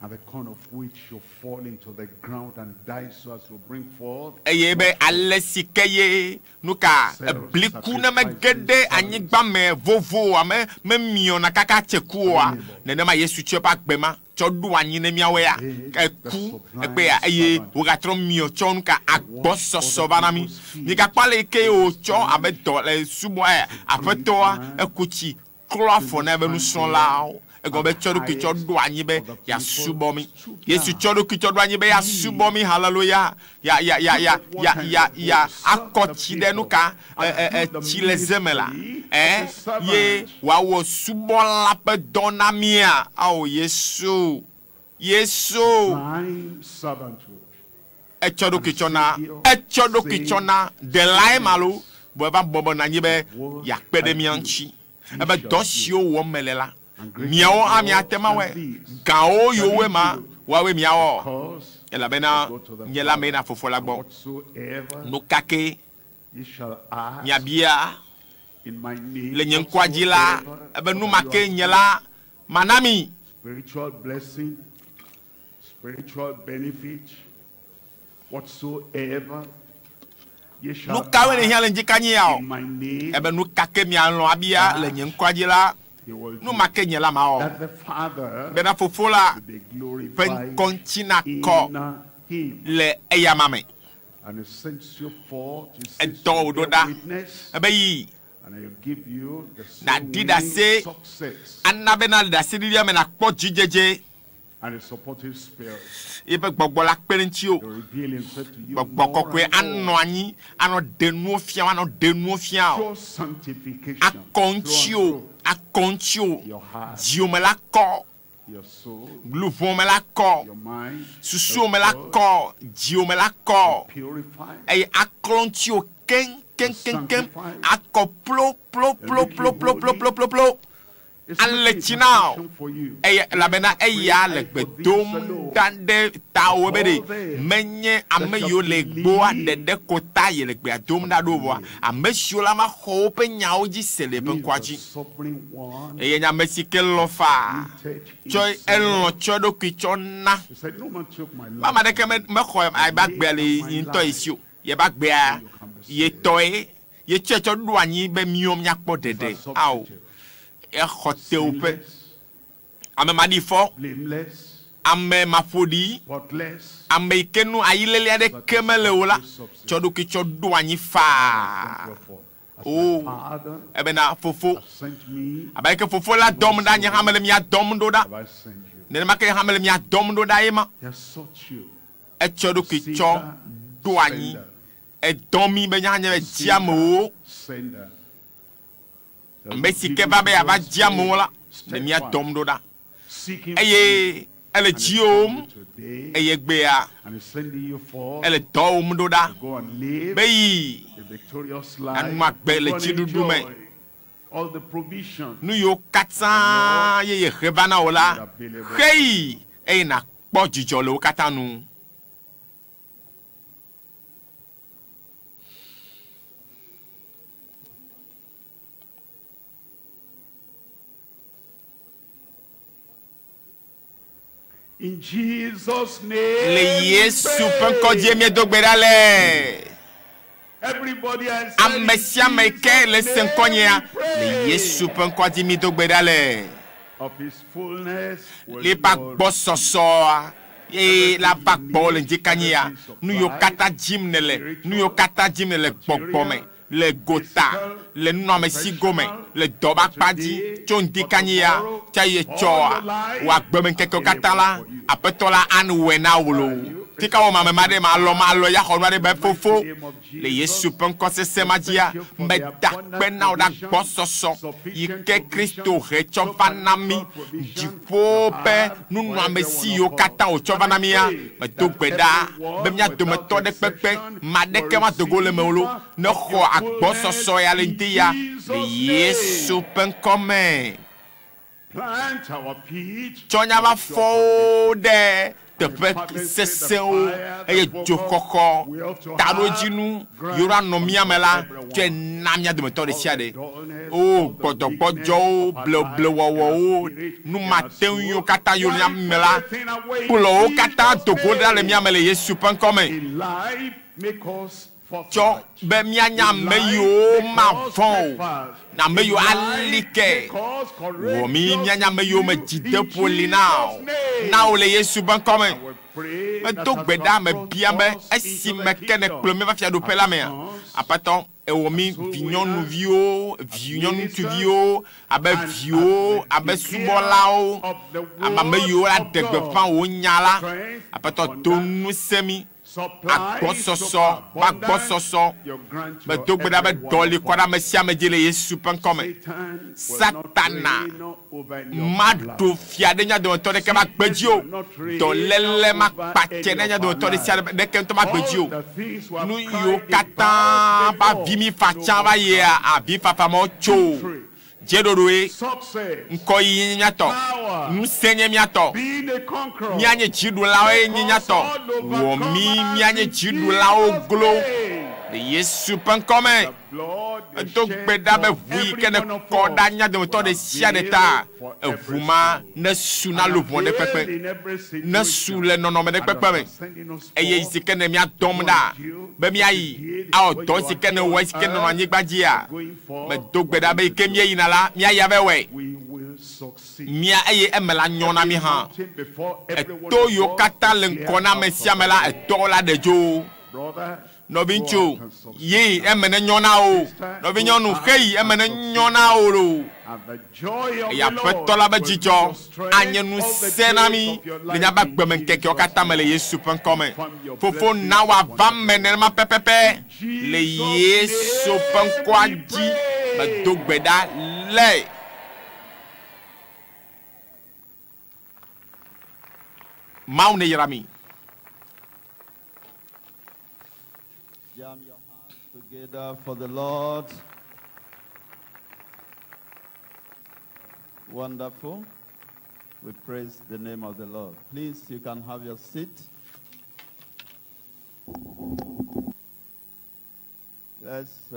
S3: And the corn of which shall fall into the ground and die so as to bring forth
S1: eye be ale si ke ye nu ka ebliku ne mege ɖe anyigba me vovo ame memiɔna kaka tse ku oa nenema Yesu tsɔ eƒe agbe ma tsɔ ɖo anyi ne míawoe ya eku egbe ya eye wogatrɔ miɔ tsɔ nu ka agbɔsɔsɔ va na mi migakpɔ ale yi ke wòtsɔ abe dɔ le subɔ ɛ aƒetɔa eku tsi klɔ afɔ na eƒe nusrɔ̃lawo egɔme be tsɔ ɖokui tsɔ ɖo anyi be yeasubɔ mi Yesu tsɔ ɖokui tsɔ ɖo anyi be yeasubɔ mi haleluya ya ya ya ya ya ya ya akɔ tsi ɖe nu ka ɛ ɛ ɛ tsi le ze me la ɛ ye wòawɔ subɔla ƒe dɔ na mia awo Yesu Yesu
S3: prime servanthood.
S1: etsɔ ɖokui tsɔ na etsɔ ɖokui tsɔ na ɖelae ma lo bɔ eva bɔbɔ nɔ anyi be yeakpe ɖe mía ŋuti ebe dɔ siwo wɔm mele la miawo hã miate ma wɔe gãwo yiwoe ma woawoe miawɔ
S3: Because
S1: elabena
S3: I go to the
S1: nye la meyina
S3: Father.
S1: fofo la gbɔ
S3: Whatsoever
S1: nu ka ke
S3: ye shall ask
S1: miabia
S3: in my name,
S1: le nye ŋkɔa dzi la
S3: whatsoever
S1: ebe nu
S3: you
S1: ma ke
S3: ask,
S1: nye la mana mi
S3: spiritual blessing, spiritual benefit, whatsoever ye shall
S1: nu kawoe ne
S3: ask
S1: hiã le ŋdzi ya o
S3: in my name,
S1: ebe nu ka ke mialɔ̃ abia le nye ŋkɔa dzi la
S3: he will
S1: nu
S3: do.
S1: ma ke nye la mawɔ
S3: That the Father
S1: bena fofo la
S3: will be
S1: ƒe
S3: glorified
S1: ŋkɔ ŋuti nakɔ
S3: in him.
S1: le eyama me
S3: And he sends you forth, he sends
S1: Edɔ
S3: you
S1: wò
S3: to
S1: ɖo
S3: bear
S1: ɖa
S3: witness,
S1: ebe yi
S3: and he'll give you the
S1: Na
S3: soul
S1: di
S3: winning
S1: ɖase.
S3: success
S1: ana bena le ɖaseɖiɖia me nakpɔ dzidzedze
S3: and a supportive spirit.
S1: yeƒe gbɔgbɔ la kpe ɖe ŋuti o
S3: He'll reveal himself to you
S1: gbɔgbɔ
S3: more
S1: kɔkɔe
S3: and
S1: anɔ
S3: more.
S1: anyi anɔ ɖe nuwo fia wo anɔ ɖe nuwo fia wo
S3: Pure sanctification
S1: akɔ
S3: through and
S1: ŋuti o
S3: through.
S1: akɔ ŋuti o
S3: Your heart,
S1: dziwò me la kɔ
S3: your soul,
S1: luʋɔ me la kɔ
S3: your mind,
S1: susuwo me la
S3: your thoughts,
S1: kɔ dziwò me la kɔ
S3: purified,
S1: eye aklɔ ŋuti o keŋkeŋkeŋkeŋ akɔ plo plo plo plo plo plo plo plo plo
S3: It's
S1: ale
S3: making
S1: tsi na o
S3: intercession for you.
S1: eye elabena eya le gbe dom ɖa ɖe tawò be ɖe menye ame yiwo le gbɔa ɖeɖe ko ta ye le gbea dom ɖa ɖo vɔa ame siwo la ma xɔ woƒe nyawo dzi se le eƒe
S3: He is
S1: ŋkɔa
S3: the
S1: dzi
S3: sovereign one.
S1: eye nye ame si ke lɔ̃ faa
S3: rooted
S1: tsɔ
S3: himself.
S1: elɔ̃ tsɔ eɖokui tsɔ na
S3: He said, No man took my life.
S1: ame aɖeke me- mexɔ eƒe agbea le ye ŋutɔ ye si o yeƒe agbea ye tɔe ye tsɔe tsɔ ɖo anyi be míawo míakpɔ ɖeɖe ao exɔ tewoƒe
S3: Sinless,
S1: ame maɖifɔ
S3: blameless,
S1: ame maƒoɖi
S3: spotless.
S1: ame yi ke nu ayilele aɖeke mele o la tsɔ ɖokui tsɔ ɖo anyi faa
S3: Therefore, as
S1: Oh.
S3: my Father
S1: ebena fofo
S3: has sent me,
S1: abe yi ke fofo la dɔm ɖa nye hã mele mia dɔm ɖo ɖa
S3: have I sent you.
S1: nenema ke hã mele mia dɔm ɖo ɖa ye ma
S3: He has sought you.
S1: etsɔ ɖokui tsɔ ɖo anyi edɔ mi be nye hã nye be dzi amewo
S3: Sender.
S1: ame si ke va be yeava dzi amewo la le mia dɔm ɖo ɖa
S3: Seeking
S1: eye ele dziwòm
S3: today
S1: eye gbea
S3: and is sending you forth
S1: ele dɔwòm ɖo ɖa
S3: to go and live
S1: be yi
S3: a victorious life.
S1: Anu agbe le
S3: Go and
S1: dziɖuɖu me.
S3: enjoy All the provision
S1: nu yiwo katã ye yehe va na wò la xeyi eye nàkpɔ dzidzɔ le wo katã nu.
S3: in Jesus' name.
S1: Le
S3: we
S1: Yesu ƒe
S3: pray.
S1: ŋkɔ dzie míedo gbe ɖa le.
S3: Everybody I said,
S1: Ame
S3: in
S1: sia ame ke le
S3: Jesus'
S1: se ŋkɔ
S3: name
S1: nyea
S3: we
S1: le
S3: pray.
S1: Yesu ƒe ŋkɔ dzi míedo gbe ɖa le.
S3: Of his fullness will
S1: Le eƒe
S3: we all
S1: agbɔsɔsɔa ye la va gbɔ le ŋdikanyia nu yiwo katã dzim nele nu yiwo katã dzim nele gbɔgbɔ me Le gota le nunɔamesi gome le dɔ be akpa dzi tso ŋdi ya tsa yi tsɔa wò agbemeŋkekewo katã la aƒetɔ la anɔe na wò loo tika wɔ mame ma ɖe ma alɔ ma alɔ ya xɔ nu aɖe be fofo le Yesu ƒe ŋkɔ sese ma dzia meda kpe na wò ɖe agbɔsɔsɔ yi ke Kristo he tsɔ va na mí dziƒo ƒe nunɔamesi yiwo katã wòtsɔ va na mía medo gbe ɖa be mía dometɔ ɖe kpekpe ma ɖeke ma dogo le me o lo ne xɔ agbɔsɔsɔ ya le ŋdi ya le Yesu ƒe ŋkɔ me.
S3: Plant our feet
S1: Tsɔ míaƒe afɔwo ɖe teƒe sesẽwo eye dzoxɔxɔ taɖodzinu yiwo anɔ mía me la tsɔe na mía dometɔ ɖe sia ɖe. O gbɔdɔgbɔdzɔwo, bleblewɔwɔwo, numateŋuiwo katã yiwo le mía me la, kplɔ wo katã do go ɖa le mía me le Yesu ƒe ŋkɔ me.
S3: In life, make us
S1: Tsɔ
S3: fortified.
S1: be míanya ame yiwo mavɔ̃ o, na ame yiwo ali ke. Wɔ mí míanya ame yiwo me dzideƒo li na o, na wo le Yesu ƒe ŋkɔ me. Medo gbe ɖa mebia be esime ke nèkplɔ mí va fiaɖuƒe la mea, aƒetɔ ewɔ mí vinyɔnuviwo, vinyɔnutsuviwo, abe viwo, abe subɔlawo, abe ame yiwo la ɖe gbeƒã wò nya la. Aƒetɔ do ŋusẽ mí agbɔsɔsɔ ƒe agbɔsɔsɔ. Medo gbe ɖa be dɔ li kɔ ɖe ame sia ame dzi le Yesu ƒe ŋkɔ me. Satana maɖo fia ɖe mía dometɔ ɖeke ƒe agbe dzi o. Dɔléle makpatse ɖe mía dometɔ ɖe sia ɖeke ŋutɔ ƒe agbe dzi o. Nu yiwo katã ƒe avi mi fa tsã va yia avi fafa mawo tso o. Dzeɖoɖoe,
S3: Success,
S1: ŋkɔyiyi nye mía tɔ, ŋusẽ nye mía tɔ,
S3: being a conqueror,
S1: míanye dziɖulawoe nye mía tɔ. Wɔ mí míanye dziɖulawo glo le Yesu ƒe ŋkɔ me. Edo gbe ɖa be ʋu yi ke ne kɔ ɖa mía dometɔ ɖe sia ɖe ta, eʋu ma nesu na luʋɔ ɖe kpekpe, nesu le nɔnɔme ɖe kpekpe me. Eye si ke ne mía dɔm ɖa be míayi awɔ dɔ si ke ne wɔ esi ke nenɔ anyigba dzia, medo gbe ɖa be yi ke míeyina la, míayi ava wɔe.
S3: We will succeed.
S1: Mía eye eme la nyɔ na mí hã. Eto yiwo katã le ŋkɔ na ame sia ame la, etɔwo la ɖe dzo.
S3: Brother,
S1: Nɔviŋutsu, yi eme ne nyɔ na wò. Nɔvinyɔnu, xeyi eme ne nyɔ na wò loo.
S3: and the joy of
S1: Eye
S3: the Lord
S1: aƒetɔ la be
S3: will be
S1: dzidzɔ
S3: your strength
S1: anye
S3: all the
S1: ŋusẽ na
S3: days
S1: mí
S3: of your
S1: le
S3: life
S1: míaƒe
S3: in
S1: agbemeŋkekewo
S3: Jesus'
S1: katã me le
S3: name.
S1: Yesu ƒe ŋkɔ me. Fofo na wòava me nenema pɛpɛpɛ le Yesu ƒe ŋkɔa dzi. Medo gbe ɖa le. Mawu ne yra mi.
S2: Jam your hands together for the Lord. Wonderful. We praise the name of the Lord. Please, you can have your seat. Let's